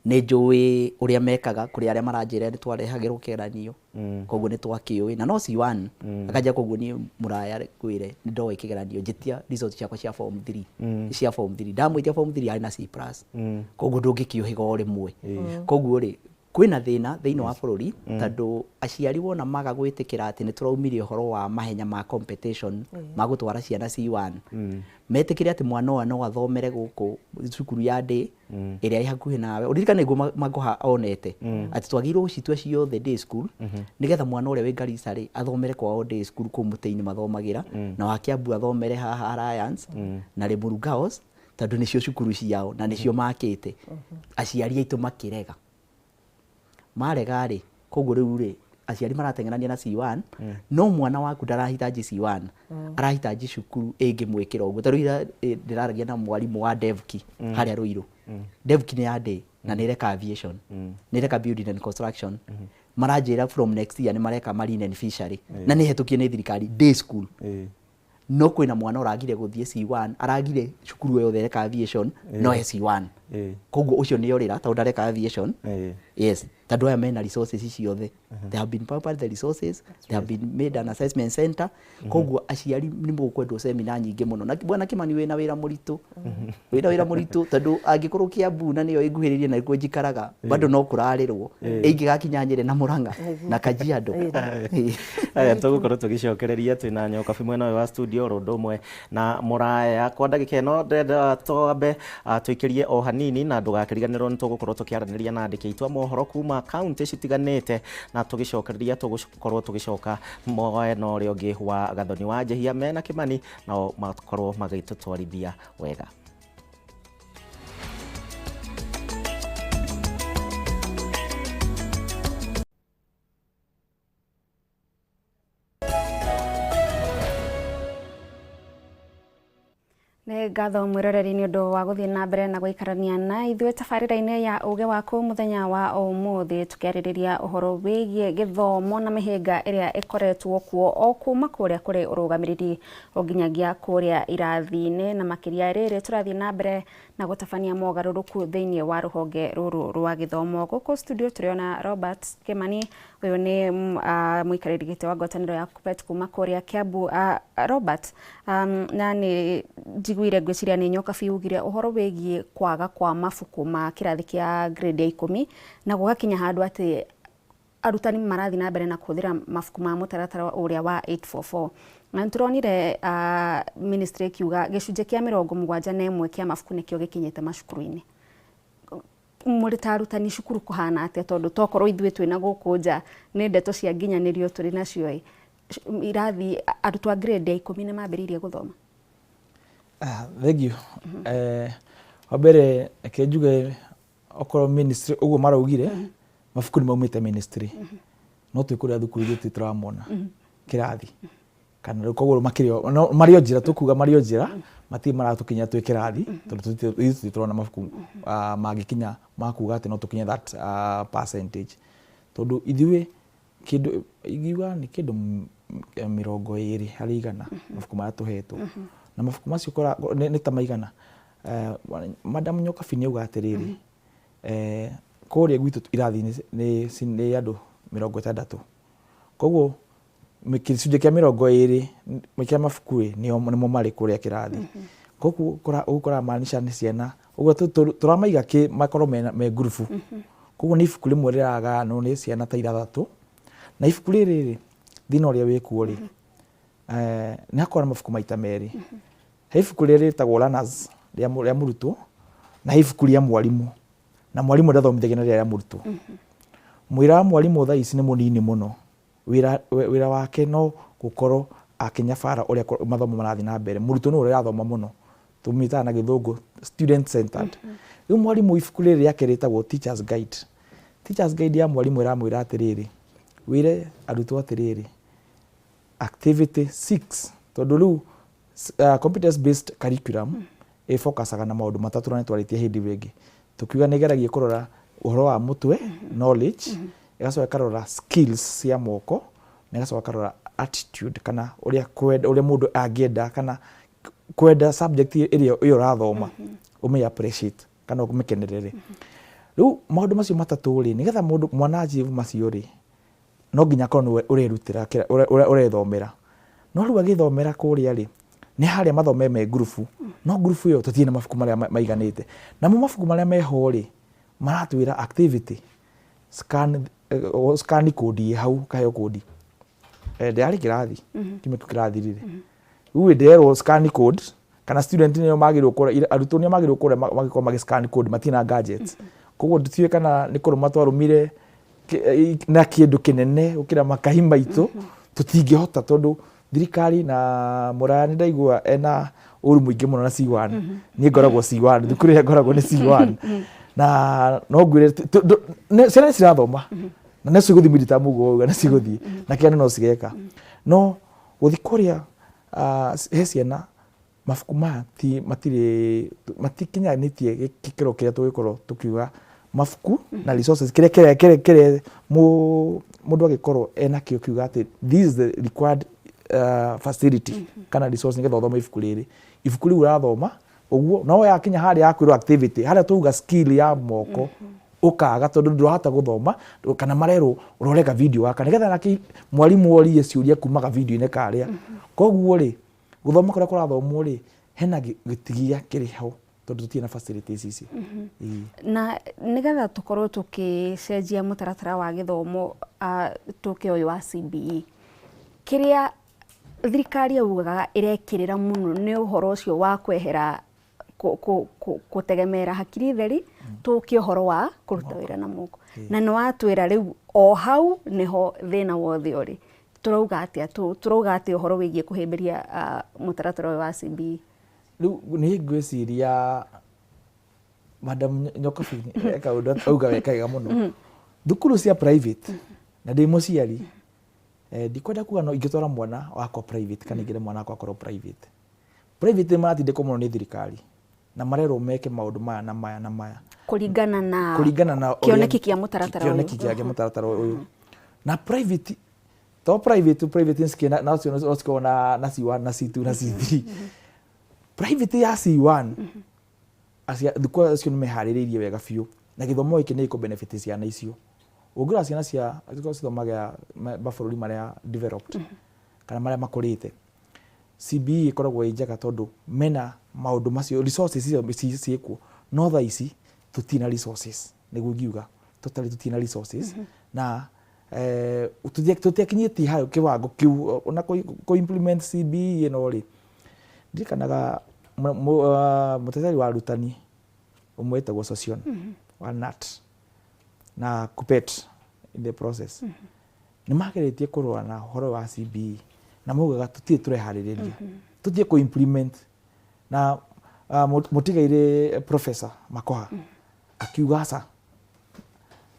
Nĩ njũĩ ũrĩa mekaga. Kũrĩ arĩa maranjĩra nĩ twarehagĩrwo kĩgeranio, koguo nĩ twakĩũĩ na no C1 akanjia. Koguo niĩ mũraya kwĩre nĩ ndoĩ kĩgeranio, njĩtia result ciakwa cia form 3, cia form 3 ndamwĩtia form 3 arĩ na C+. Koguo ndũngĩkĩũhĩga o rĩmwe. Koguo rĩ, kwĩna thĩna thĩinĩ wa bũrũri, tondũ aciari wona maga gwĩtĩkĩra atĩ nĩ tũraumire ũhoro wa mahenya ma competition ma gũtwara ciana C1, metĩkĩre atĩ mwana ũyũ no athomere gũkũ cukuru ya day ĩrĩa ĩ hakuhĩ nawe. Ũririkane nĩguo Magoha onete atĩ twagĩrĩirwo gũcitua ciothe day school, nĩgetha mwana ũrĩa wĩ Garissa rĩ, athomere kwao day school kũu mũtĩ-inĩ mathomagĩra, na wa Kiambu athomere haha Alliance na Limuru Girls, tondũ nĩcio cukuru ciao na nĩcio makĩte. Aciari aitũ makĩrega. Marega rĩ, koguo rĩu rĩ, Aciari marateng'erania na C1, no mwana waku ndarahitaji C1, arahitaji cukuru ĩngĩmwĩkĩra ũguo. Ta rĩu ira ndĩraragia na mwarimũ wa Devki harĩa Ruiru. Devki nĩ ya day na nĩ ĩreka aviation, nĩ ĩreka building and construction. Maranjĩra from next year nĩ mareka marine and fishery, na nĩ hetũkie nĩ thirikari, day school. No kwĩna mwana ũragire gũthiĩ C1, aragire cukuru yothe ĩreka aviation, no e C1. Koguo ũcio nĩ orĩra tondũ ndareka aviation. Yes, tondũ aya mena resources ciothe. They have been pampered, the resources, they have been made an assessment center. Koguo aciari nĩ mũkwendwo seminar nyingĩ mũno. Na bwana Kimani, wĩna wĩra mũritũ, wĩna wĩra mũritũ, tondũ angĩkorwo Kiambu na nĩyo ĩnguhĩrĩirie na nĩkuo njikaraga, bado no kũrarĩrwo ĩingĩgakinya Nyĩrĩ na Mũrang'a na Kajiado. Aya, tũgũkorwo tũgĩcokereria twĩna Nyokabi mwena ũyũ wa studio oro ũndũ ũmwe na Mũraya. Kwa ndagĩka ĩno ndĩrenda twambe tũikĩrie o hanini, na ndũgakĩriganĩrwo nĩ tũgũkorwo tũkĩaranĩria na andĩki aitũ a mohoro kuma kaunti citiganĩte, na tũgĩcokereria tũgũkorwo tũgĩcoka mwena ũrĩa ũngĩ wa Gathoni wa Njehia mena Kimani, nao makorwo magĩtũtwarithia wega. Nĩ ngatho mwĩroreri nĩ ũndũ wa gũthiĩ na mbere na gũikarania na ithuĩ tabarĩra-inĩ ya ũgĩ waku mũthenya wa ũmũthĩ, tũkĩarĩrĩria ũhoro wĩgiĩ gĩthomo na mĩhĩnga ĩrĩa ĩkoretwo kuo o kuma kũrĩa kũrĩ ũrũgamĩrĩri o nginyagia kũrĩa irathi-inĩ, na makĩria rĩrĩ tũrathiĩ na mbere na gũtabania mogarũrũku thĩinĩ wa rũhonge rũrũ rwa gĩthomo. Gũkũ studio tũrĩona Robert Kimani, ũyũ nĩ mũikarĩri gĩtĩ wa ngwatanĩro ya Kuppet kuma kũrĩa Kiambu. Robert, na nĩ njiguire, ngwĩciria nĩ Nyokabi ugire ũhoro wĩgiĩ kwaga kwa mabuku ma kĩrathi kĩa grade ya 10, na gũgakinya handũ atĩ arutani marathiĩ na mbere na kũhũthĩra mabuku ma mũtaratara ũrĩa wa 844, na nĩtũronire ministry ĩkiuga gĩcunjĩ kĩa 71 kĩa mabuku nĩkĩo gĩkinyĩte macukuru-inĩ. Mũrĩ ta arutani cukuru kũhana atĩa? Tondũ tokorwo ithuĩ twĩna gũkũ nja nĩ ndeto cia nginyanĩrio tũrĩ nacio ĩ irathi, arutwo a grade ya 10 nĩ mambĩrĩirie gũthoma? Ah, thank you. Wa mbere reke njuge okorwo ministry ũguo maraugire mabuku nĩ maumĩte ministry, no twĩ kũrĩa thukuru ithuĩ tũramona kĩrathi kana rĩu, koguo makĩrĩ no marĩ o njĩra, tũkuga marĩ o njĩra, matirĩ maratũkinya twĩ kĩrathi, tondũ ithuĩ tũtirĩ tũrona mabuku mangĩkinya ma kuga atĩ no tũkinye that percentage, tondũ ithuĩ kĩndũ ingiuga nĩ kĩndũ 20% mabuku marĩa tũhetwo, na mabuku macio nĩ ta maigana. Madam Nyokabi nĩ auga atĩrĩrĩ, kũrĩa gwitũ irathi nĩ andũ 60, koguo gĩcunjĩ kĩa 20 kĩa mabuku ĩ nĩmo marĩ kũrĩa kĩrathi. Koguo ũguo kũramaanisha nĩ ciana ũguo tũramaiga makorwo me ngurubu, koguo nĩ ibuku rĩmwe rĩragayanwo nĩ ciana ta ithathatũ. Na ibuku rĩrĩ rĩ, thĩna ũrĩa wĩkuo rĩ, nĩ hakoragwo na mabuku maita merĩ. He ibuku rĩrĩa rĩtagwo learners rĩa mũrutwo, na he ibuku rĩa mwarimũ, na mwarimũ ndathomithagia na rĩrĩa rĩa mũrutwo. Mwĩra wa mwarimũ thaa ici nĩ mũnini mũno. Wĩra wake no gũkorwo akĩnyabara ũrĩa mathomo marathiĩ na mbere. Mũrutwo nĩwe ũrathoma mũno, tũmĩtaga na gĩthũngũ student centered. Rĩu mwarimũ ibuku rĩrĩ rĩake rĩtagwo teachers guide. Teachers guide ya mwarimũ ĩramwĩra atĩrĩrĩ, wĩre arutwo atĩrĩrĩ, activity 6, tondũ rĩu competence based curriculum ĩfocusaga na maũndũ matatũ, na nĩtwarĩtie hĩndĩ ĩyo ĩngĩ tũkiuga nĩ ĩgeragia kũrora ũhoro wa mũtwe, knowledge, ĩgacoka ĩkarora skills cia moko, na ĩgacoka ĩkarora attitude kana ũrĩa kwenda, ũrĩa mũndũ angĩenda kana kwenda subject ĩrĩa ĩyo ũrathoma, ũmĩ appreciate kana ũmĩkenerere. Rĩu maũndũ macio matatũ rĩ, nĩgetha mũndũ mwana achieve macio rĩ, no nginya akorwo nĩwe ũrerutĩra ũrethomera. No rĩu agĩthomera kũrĩa rĩ, nĩ harĩa mathome me ngurubu, no ngurubu ĩyo tũtirĩ na mabuku marĩa maiganĩte. Namo mabuku marĩa meho rĩ, maratwĩra activity scan, scan code ĩ hau, kaheo code. Ndĩrarĩ kĩrathi kiumia kĩu kĩrathirire, rĩu ndĩrerwo scan code kana student nĩo magĩrĩirwo kũrĩa, arutwo nĩo magĩrĩirwo kũrĩa magĩkorwo magĩ scan code, matirĩ na gadgets. Koguo tũtiũĩ kana nĩ kũrũma twarũmire na kĩndũ kĩnene gũkĩra makahi maitũ, tũtingĩhota, tondũ thirikari na Mũraya nĩ ndaigua ena ũru mũingĩ mũno na C1. Niĩ ngoragwo C1, thukuru ĩrĩa ngoragwo nĩ C1, na no ngwĩre ciana nĩ cirathoma. Na no cigũthiĩ midterm ũguo wauga nĩ cigũthiĩ na kĩano no cigeka. No gũthiĩ kũrĩa he ciana mabuku maya ti matirĩ matikinyanĩtie gĩkĩro kĩrĩa tũgĩkorwo tũkiuga mabuku na resources kĩrĩa kĩrĩa kĩrĩa kĩrĩa mũndũ angĩkorwo enakĩo kiuga atĩ this is the required facility kana resource nĩgetha ũthome ibuku rĩrĩ. Ibuku rĩu ũrathoma ũguo no yakinya harĩa ya kwĩrwo activity harĩa tauga skill ya moko ũkaga tondũ ndũrahota gũthoma kana marerwo ũrore ka video gaka nĩgetha nake mwarimũ orie ciũria kuma ka video-inĩ karĩa. Koguo rĩ gũthoma kũrĩa kũrathomwo rĩ hena gĩtigia kĩrĩ ho tondũ tũtirĩ na facilities ici. Na nĩgetha tũkorwo tũkĩcenjia mũtaratara wa gĩthomo tũke ũyũ wa CBE, kĩrĩa thirikari yaugaga ĩrekĩrĩra mũno nĩ ũhoro ũcio wa kwehera gũtegemera hakiri theri tũke ũhoro wa kũruta wĩra na moko. Na nĩ watwĩra rĩu o hau nĩho thĩna wothe ũrĩ. Tũrauga atĩa tũrauga atĩa ũhoro wĩgiĩ kũhĩmbĩria mũtaratara ũyũ wa CBE? Rĩu niĩ ngwĩciria Madam Nyokabi eka ũndũ auga wega mũno. Thukuru cia private na ndĩ mũciari ndikwenda kuga no ingĩtwara mwana wakwa private kana ingĩre mwana wakwa akorwo private. Private nĩ maratindĩkwo mũno nĩ thirikari na marerwo meke maũndũ maya na maya na maya kũringana na kũringana na kĩoneki kĩa mũtaratara ũyũ. Kĩoneki kĩa mũtaratara ũyũ. Na private to private private nĩ nacio no cikorwo na C1 na C2 na C3. Private ya C1 thukuru acio nĩ meharĩrĩirie wega biũ na gĩthomo gĩkĩ nĩ gĩkũ benefit ciana icio. Ũngĩrora ciana cia cithomaga mabũrũri marĩa developed kana marĩa makũrĩte, CBE ĩkoragwo ĩ njega tondũ mena maũndũ macio resources icio ciĩkuo. No thaa ici tũtirĩ na resources, nĩguo ingiuga totally tũtirĩ na resources na tũtiakinyĩtie hau kĩwango kĩu ona kũ implement CBE ĩno rĩ. Ndirikanaga mũteteri wa arutani ũmwe wĩtagwo Sosion wa NAT na KUPPET in the process nĩ mageretie kũrũa na ũhoro wa CBE na maugaga tũtirĩ tũreharĩrĩria tũtirĩ kũ implement na mũtigairĩ Professor Makoha akiuga aca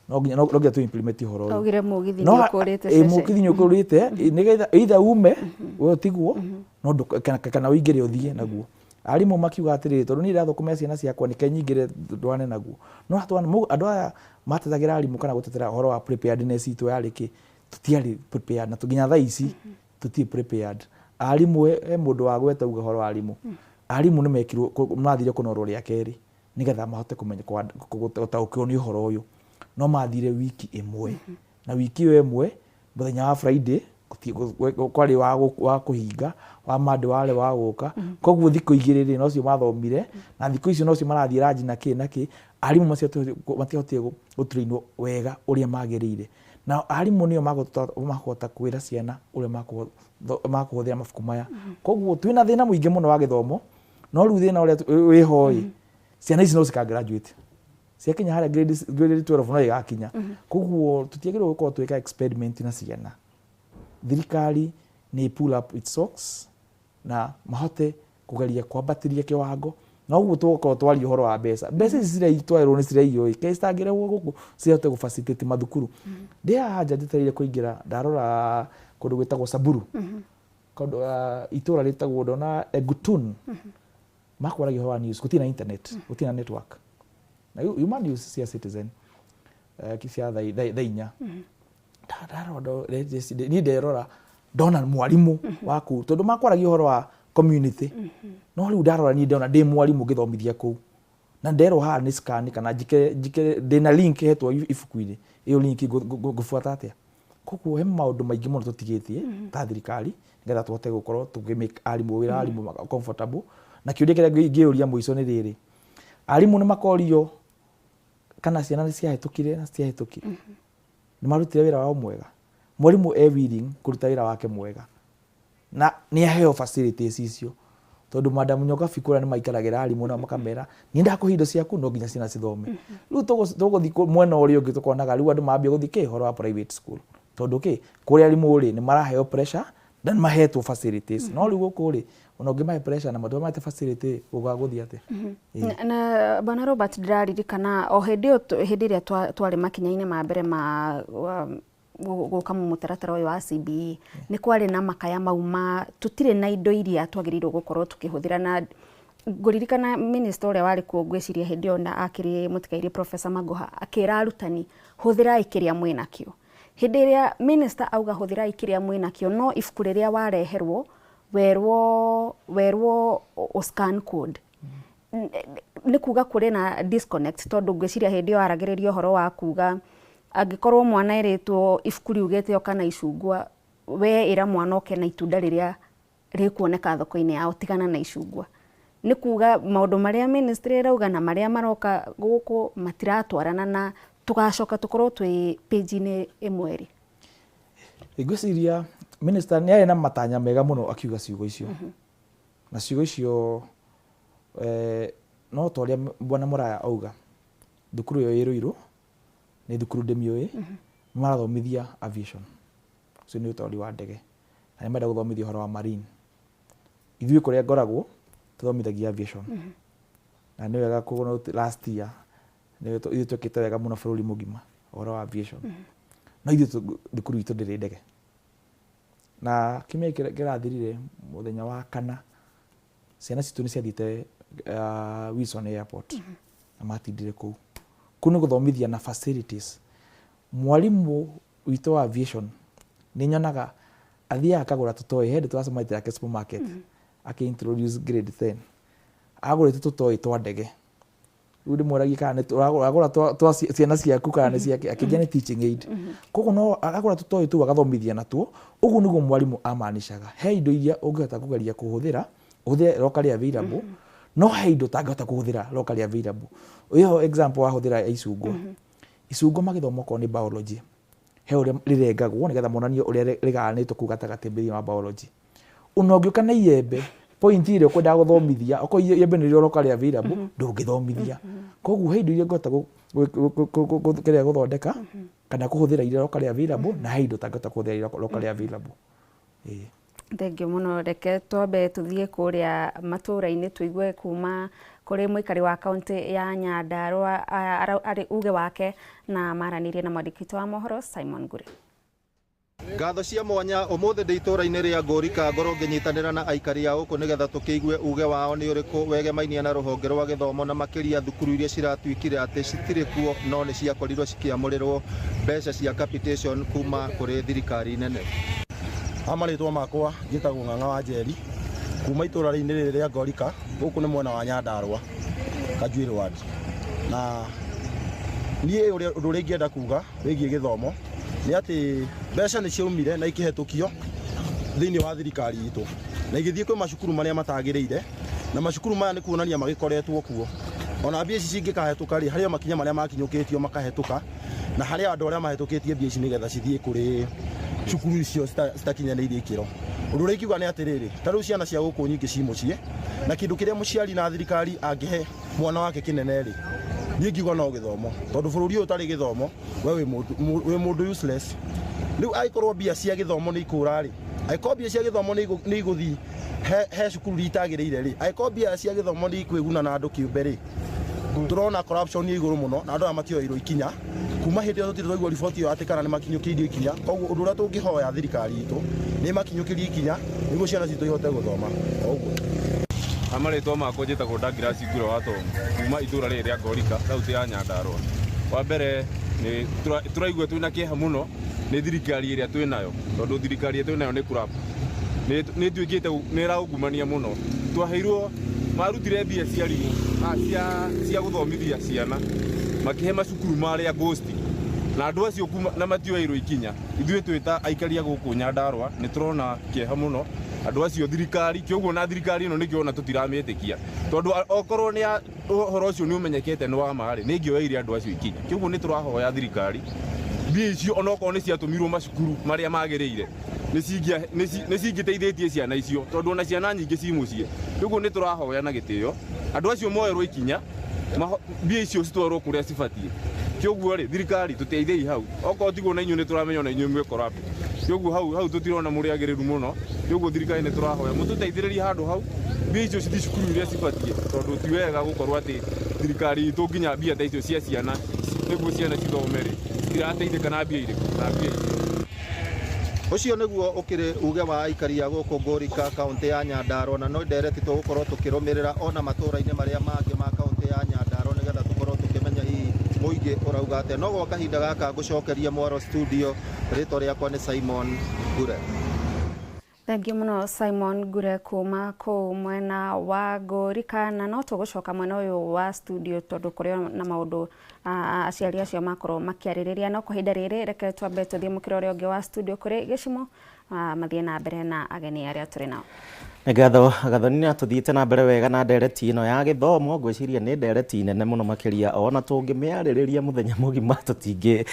no nginya tũ implement ũhoro ũyũ. Augire mũgithi nĩ ũkũrĩte ceceni. Mũgithi nĩ ũkũrĩte nĩgetha either ume we ũtigwo no kana ũingĩre ũthiĩ naguo. Arimũ makiuga atĩrĩrĩ tondũ niĩ ndĩrathũkũmĩra ciana ciakwa nĩke nyingĩre ndwane naguo. No andũ aya matetagĩra arimũ kana gũtetera ũhoro wa preparedness itũ yarĩ kĩ tũtiarĩ prepared na nginya thaa ici tũtirĩ prepared. Arimũ he mũndũ wa gweta uga ũhoro wa arimũ. Arimũ nĩ mekirwo mathire kũnorwo rĩa kerĩ nĩgetha mahote kũmenya gũtaũkĩrwo nĩ ũhoro ũyũ. No mathire wiki ĩmwe na wiki ĩyo ĩmwe mũthenya wa Friday kwarĩ wa kũhinga wa Monday warĩ wa gũka. Koguo thikũ igĩrĩ rĩ nocio mathomire na thikũ icio nocio marathiĩ ranji na kĩ na kĩ. Arimũ matiahotire gũtrainwo wega ũrĩa magĩrĩire na arimũ nĩo makũhota kwĩra ciana ũrĩa makũhũthĩra mabuku maya. Koguo twĩna thĩna mũingĩ mũno wa gĩthomo no rĩu thĩna ũrĩa wĩho ĩ ciana ici no cika graduate ciakinya harĩa grade 12 no igakinya. Koguo tũtiagĩrĩirwo gũkorwo twĩka experiment na ciana. Thirikari nĩ pull up its socks na mahote kũgeria kwambatĩria kĩwango na ũguo tũgũkorwo twaria ũhoro wa mbeca. Mbeca ici ciraitwarĩrwo nĩ ciraiywo ĩ kaĩ citangĩrehwo gũkũ cihote gũ facilitate mathukuru. Ndĩ haha nja njetereire kũingĩra ndarora kũndũ gwĩtagwo Samburu kũndũ itũra rĩtagwo ndona Egutun makwaragia ũhoro wa news gũtirĩ na internet gũtirĩ na network na yuma news cia Citizen cia thaa inya ndarora niĩ nderora ndona mwarimũ wa kũu tondũ makwaragia ũhoro wa community no rĩu ndarora niĩ ndona ndĩ mwarimũ ngĩthomithia kũu na nderwo haha nĩ scan kana njike ndĩna link hetwo ibuku-inĩ ĩyo link ngũbuata atĩa. Koguo he maũndũ maingĩ mũno tũtigĩtie ta thirikari nĩgetha tũhote gũkorwo tũkĩ make arimũ wĩra arimũ comfortable. Na kĩũria kĩrĩa ingĩũria mũico nĩ rĩrĩ, arimũ nĩ makorio kana ciana nĩ ciahĩtũkire na citiahĩtũkire, nĩ marutire wĩra wao mwega. Mwarimũ e willing kũruta wĩra wake mwega na nĩ aheo facilities icio tondũ Madam Nyokabi kũrĩa nĩ maikaragĩra arimũ nao makamera niĩ ndakũhe indo ciaku no nginya ciana cithome. Rĩu tũgũthiĩ mwena ũrĩa ũngĩ tũkonaga rĩu andũ mambia gũthiĩ kĩ ũhoro wa private school tondũ kĩ kũrĩa arimũ rĩ nĩ maraheo pressure Na nĩ mahetwo facilities. No rĩu gũkũ rĩ, ona ũngĩmahe pressure na mahe facility, gũgagũthiĩ atĩa? Na Bwana Robert, ndĩraririkana o hĩndĩ ĩyo hĩndĩ ĩrĩa twarĩ makinya-inĩ ma mbere ma gũka mũtaratara ũyũ wa CBE, nĩ kwarĩ na makaya mau ma tũtirĩ na indo iria twagĩrĩirwo gũkorwo tũkĩhũthĩra. Na ngũririkana minister ũrĩa warĩ kuo, ngwĩciria hĩndĩ ĩyo na akĩrĩ mũtigairĩ Professor Magoha, akĩra arutani, "Hũthĩrai kĩrĩa mwĩnakĩo." Hĩndĩ ĩrĩa minister auga hũthĩrai kĩrĩa mwĩnakĩo, no ibuku rĩrĩa wareherwo werwo ũ scan code, nĩ kuga kũrĩ na disconnect, tondũ ngwĩciria hĩndĩ ĩyo aragĩrĩria ũhoro wa kuga angĩkorwo mwana erĩtwo ibuku riugĩte oka na icungwa, we ĩra mwana oke na itunda rĩrĩa rĩkuoneka thoko-inĩ yao, tigana na icungwa. Nĩ kuga maũndũ marĩa ministry ĩrauga na marĩa maroka gũkũ matiratwarana, na tũgacoka tũkorwo twĩ page-inĩ ĩmwe rĩ. Ngwĩciria minister nĩ arĩ na matanya mega mũno akiuga ciugo icio, na ciugo icio no ta ũrĩa bwana Mũraya auga, thukuru ĩyo ĩ Ruiru nĩ thukuru ndĩmĩũĩ, nĩ marathomithia aviation, ũcio nĩ ũtwari wa ndege, na nĩ marenda gũthomithia ũhoro wa marine. Ithuĩ kũrĩa ngoragwo tũthomithagia aviation, na nĩ wega kũ last year nĩ ithuĩ twĩkĩte wega mũno bũrũri mũgima ũhoro wa aviation, no ithuĩ thukuru itũ ndĩrĩ ndege. Na kiumia gĩkĩ kĩrathirire, mũthenya wa kana, ciana citũ nĩ ciathiĩte Wilson Airport na matindire kũu. Kũu nĩ gũthomithia na facilities. Mwarimũ witũ wa aviation nĩ nyonaga athiaga akagũra tũtoy. Hĩndĩ tũracemanĩtie nake supermarket akĩ introduce grade 10, agũrĩte tũtoy twa ndege. Rĩu ndĩmũragia kana nĩ ũragũra twa ciana ciaku kana nĩ ciake, akĩnjia nĩ teaching aid. Koguo no agagũra tũtoy tũu agathomithia natuo. Ũguo nĩguo mwarimũ amaanishaga he indo iria ũngĩhota kũgeria kũhũthĩra, ũhũthĩre locally available, no he indo ũtangĩhota kũhũthĩra locally available. Ĩyo example wahũthĩra ya icungwa, icungwa magĩthoma okorwo nĩ biology, he ũrĩa rĩrengagwo nĩgetha monanie ũrĩa rĩgayanĩtwo kũu gatagatĩ thĩinĩ wa biology. Ona ũngĩũka na iembe, point ĩrĩa ũkwendaga gũthomithia, okorwo iembe nĩrĩo locally available, ndũngĩthomithia. Koguo he indo iria ũngĩhota kĩrĩa gũthondeka kana kũhũthĩra iria locally available, na he indo ũtangĩhota kũhũthĩra iria locally available. Ĩĩ. Thengiũ mũno. Reke twambe tũthiĩ kũrĩa matũũra-inĩ tũigue kuma kũrĩ mũikari wa kaũntĩ ya Nyandarũa arĩ uge wake, na maranĩrie na mwandĩki witũ wa mohoro Simon Ngure. Ngatho cia mwanya. Ũmũthĩ ndĩ itũũra-inĩ rĩa Ngũrika, ngorwo ngĩnyitanĩra na aikari a gũkũ nĩgetha tũkĩigue uge wao nĩ ũrĩkũ wegemainie na rũhonge rwa gĩthomo, na makĩria thukuru iria ciratuĩkire atĩ citirĩ kuo no nĩ ciakorirwo cikĩamũrĩrwo mbeca cia capitation kuma kũrĩ thirikari nene. Ha marĩtwa makwa njĩtagwo Ng'ang'a wa Njeri kuma itũũra-inĩ rĩrĩ rĩa Ngorika, gũkũ nĩ mwena wa Nyandarũa, Kanjuĩrĩ ward. Na niĩ ũndũ ũrĩa ingĩenda kuga wĩgiĩ gĩthomo nĩ atĩ mbeca nĩ ciaumire na ikĩhetũkio thĩinĩ wa thirikari itũ na igĩthiĩ kwĩ macukuru marĩa matagĩrĩire, na macukuru maya nĩ kuonania magĩkoretwo kuo. Ona mbia ici cingĩkahetũka rĩ, harĩ o makinya marĩa makinyũkĩtio makahĩtũka, na harĩ andũ arĩa mahĩtũkĩtie mbia ici nĩgetha cithiĩ kũrĩ cukuru icio citakinyanĩirie ikĩro. Ũndũ ũrĩa ingiuga nĩ atĩrĩrĩ, ta rĩu ciana cia gũkũ nyingĩ ci mũciĩ, na kĩndũ kĩrĩa mũciari na thirikari angĩhe mwana wake kĩnene rĩ, niĩ ngiuga no gĩthomo, tondũ bũrũri ũyũ ũtarĩ gĩthomo we wĩ mũndũ useless. Rĩu angĩkorwo mbia cia gĩthomo nĩ ikũra rĩ, angĩkorwo mbia cia gĩthomo nĩ igũthiĩ he cukuru iria itagĩrĩire rĩ, angĩkorwo mbia cia gĩthomo nĩ ikwĩguna na andũ kĩũmbe rĩ, tũrona corruption ĩ igũrũ mũno na andũ aya matioeirwo ikinya. Kuma hĩndĩ ĩyo tũtirĩ twaigua riboti ĩyo atĩ kana nĩ makinyũkĩirio ikinya. Koguo ũndũ ũrĩa tũngĩhoya thirikari itũ nĩ makinyũkĩrie ikinya nĩguo ciana citũ ihote gũthoma o ũguo. Marĩtwa makwa njĩtagwo Douglas Nguro wa Tom kuma itũra rĩrĩ rĩa Ngorika, kaũntĩ ya Nyandarũa. Wa mbere nĩ tũraigua twĩna kĩeha mũno nĩ thirikari ĩrĩa twĩnayo, tondũ thirikari ĩrĩa twĩnayo nĩ corrupt, nĩ ĩtuĩkĩte nĩ ĩraungumania mũno. Twaheirwo, marutire mbia cia arimũ cia gũthomithia ciana, makĩhe macukuru marĩa ghost, na andũ acio kuma na matioeirwo ikinya. Ithuĩ twĩ ta aikari a gũkũ Nyandarũa nĩ tũrona kĩeha mũno andũ acio thirikari kĩoguo, na thirikari ĩno nĩkĩo ona tũtiramĩtĩkia, tondũ okorwo nĩ ũhoro ũcio nĩ ũmenyekete nĩ wa ma rĩ, nĩ ĩngĩoeire andũ acio ikinya. Kĩoguo nĩ tũrahoya thirikari mbia icio, onokorwo nĩ ciatũmirwo macukuru marĩa magĩrĩire, nĩ cingĩteithĩtie ciana icio, tondũ ona ciana nyingĩ ci mũciĩ. Rĩu nĩ tũrahoya na gĩtĩo andũ acio moerwo ikinya, mbia icio citwarwo kũrĩa cibatiĩ. Kĩoguo rĩ, thirikari tũteithei hau, okorwo tiguo na inyuĩ nĩ tũramenya ona inyuĩ mwĩ corrupt. Ũguo hau hau tũtirona mũrĩ agĩrĩru mũno. Ũguo thirikari nĩ tũrahoya mũtũteithĩrĩrie handũ hau, mbia icio cithiĩ cukuru iria cibatiĩ, tondũ ti wega gũkorwo atĩ thirikari itũ nginya mbia ta icio cia ciana nĩguo ciana cithome rĩ, citirateithĩka na mbia irĩkũ na mbia icio. Ũcio nĩguo ũkĩrĩ uge wa aikari a gũkũ Ngũrika, kaũntĩ ya Nyandarua, na no ndereti tũgũkorwo tũkĩrũmĩrĩra ona matũũra-inĩ marĩa mangĩ ma kaũntĩ ya Nyandarua nĩgetha tũkorwo tũkĩmenya hihi mũingĩ ũrauga atĩa. No gwa kahinda gaka ngũcokeria mwaro studio, rĩtwa rĩakwa nĩ Simon Ngure. Thengiũ mũno Simon Ngure kuma kũu mwena wa Ngũrika, na no tũgũcoka mwena ũyũ wa studio tondũ kũrĩ na maũndũ aciari acio makorwo makĩarĩrĩria. No kwa ihinda rĩrĩ reke twambe tũthiĩ mũkĩra ũrĩa ũngĩ wa studio kũrĩ Gĩcimo, mathiĩ na mbere na ageni arĩa tũrĩ nao. Nĩ ngatho Gathoni, nĩ atũthiĩte na mbere wega na ndereti ĩno ya gĩthomo. Ngwĩciria nĩ ndereti nene mũno makĩria, ona tũngĩmĩarĩrĩria mũthenya mũgima tũtingĩ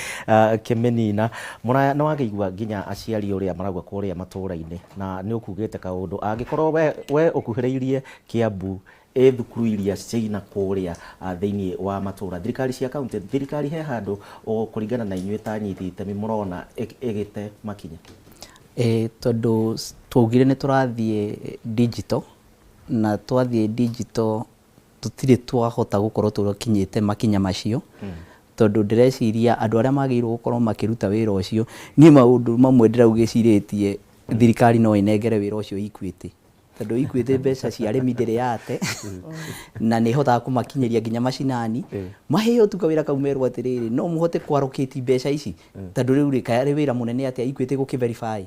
kĩmĩnina. Mũraya, nĩ wakĩigua nginya aciari ũrĩa marauga kũrĩa matũũra-inĩ, na nĩ ũkugĩte kaũndũ angĩkorwo we ũkuhĩrĩirie Kiambu, ĩ thukuru iria ciina kũrĩa thĩinĩ wa matũũra, thirikari cia kaunti, thirikari he handũ kũringana na inyuĩ ta anyiti itemi mũrona ĩgĩte makinya? Ĩ tondũ twaugire nĩ tũrathiĩ digital, na twathiĩ digital tũtirĩ twahota gũkorwo tũkinyĩte makinya macio, tondũ ndĩreciria andũ arĩa magĩrĩirwo gũkorwo makĩruta wĩra ũcio, niĩ maũndũ mamwe ndĩraugĩcirĩtie thirikari no ĩnengere wĩra ũcio Equity, tondũ Equity mbeca cia arĩmi ndĩrĩ yate na nĩ ĩhotaga kũmakinyĩria nginya macinani. Maheo tu kawĩra kau, merwo atĩrĩrĩ, no mũhote kũ-allocate mbeca ici, tondũ rĩu rĩ kayarĩ wĩra mũnene atĩa Equity gũkĩ-verify?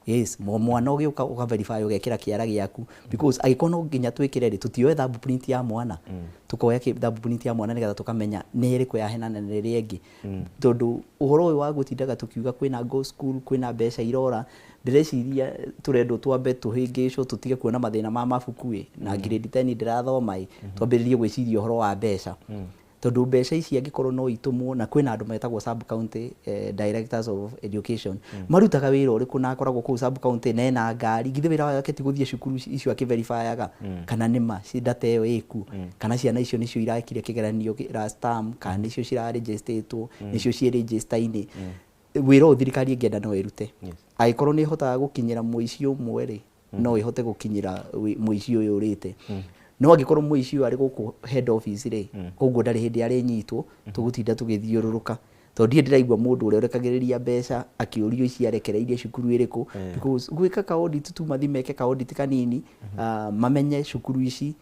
Yes, mwana ũgĩũka ũka-verify, ũgekĩra kĩara gĩaku, because angĩkorwo no nginya twĩkĩre rĩ, tũtioe thumbprint ya mwana, tukoya thumbprint ya mwana nĩgetha tũkamenya nĩ ĩrĩkũ yahenana na ĩrĩa ĩngĩ. Tondũ ũhoro ũyũ wa gũtindaga tũkiuga kwĩna go school, kwĩna mbeca irora, ndĩreciria tũrendwo twambe tũhĩngĩcwo, tũtige kuona mathĩna ma mabuku ĩ na grade 10 ndĩrathoma ĩ, twambĩrĩrie gwĩciria ũhoro wa mbeca, tondũ mbeca ici angĩkorwo no itũmwo, na kwĩna andũ metagwo sub county directors of education, marutaga wĩra ũrĩkũ? Na akoragwo kũu sub county na ena ngari, githĩ wĩra wake ti gũthiĩ cukuru icio akĩverifyaga kana nĩma data ĩyo ĩkuo, kana ciana icio nĩcio irekire kĩgeranio last term, kana nĩcio ciraregistatwo, nĩcio ciĩ register-inĩ? Wĩra ũyũ thirikari ĩngĩenda no ĩrute. Angĩkorwo nĩ ĩhotaga gũkinyĩra mũici ũmwe rĩ, no ĩhote gũkinyĩra mũici ũyũ ũrĩte. No angĩkorwo mũici ũyũ arĩ gũkũ head office rĩ, koguo ndarĩ hĩndĩ arĩnyitwo, tũgũtinda tũgĩthiũrũrũka, tondũ ndirĩ ndĩraigua mũndũ ũrĩa ũrekagĩrĩria mbeca akĩũrio ici arekereirie cukuru ĩrĩkũ, because gwĩka ka audit tu, mathi meke ka audit kanini, mamenye cukuru ici,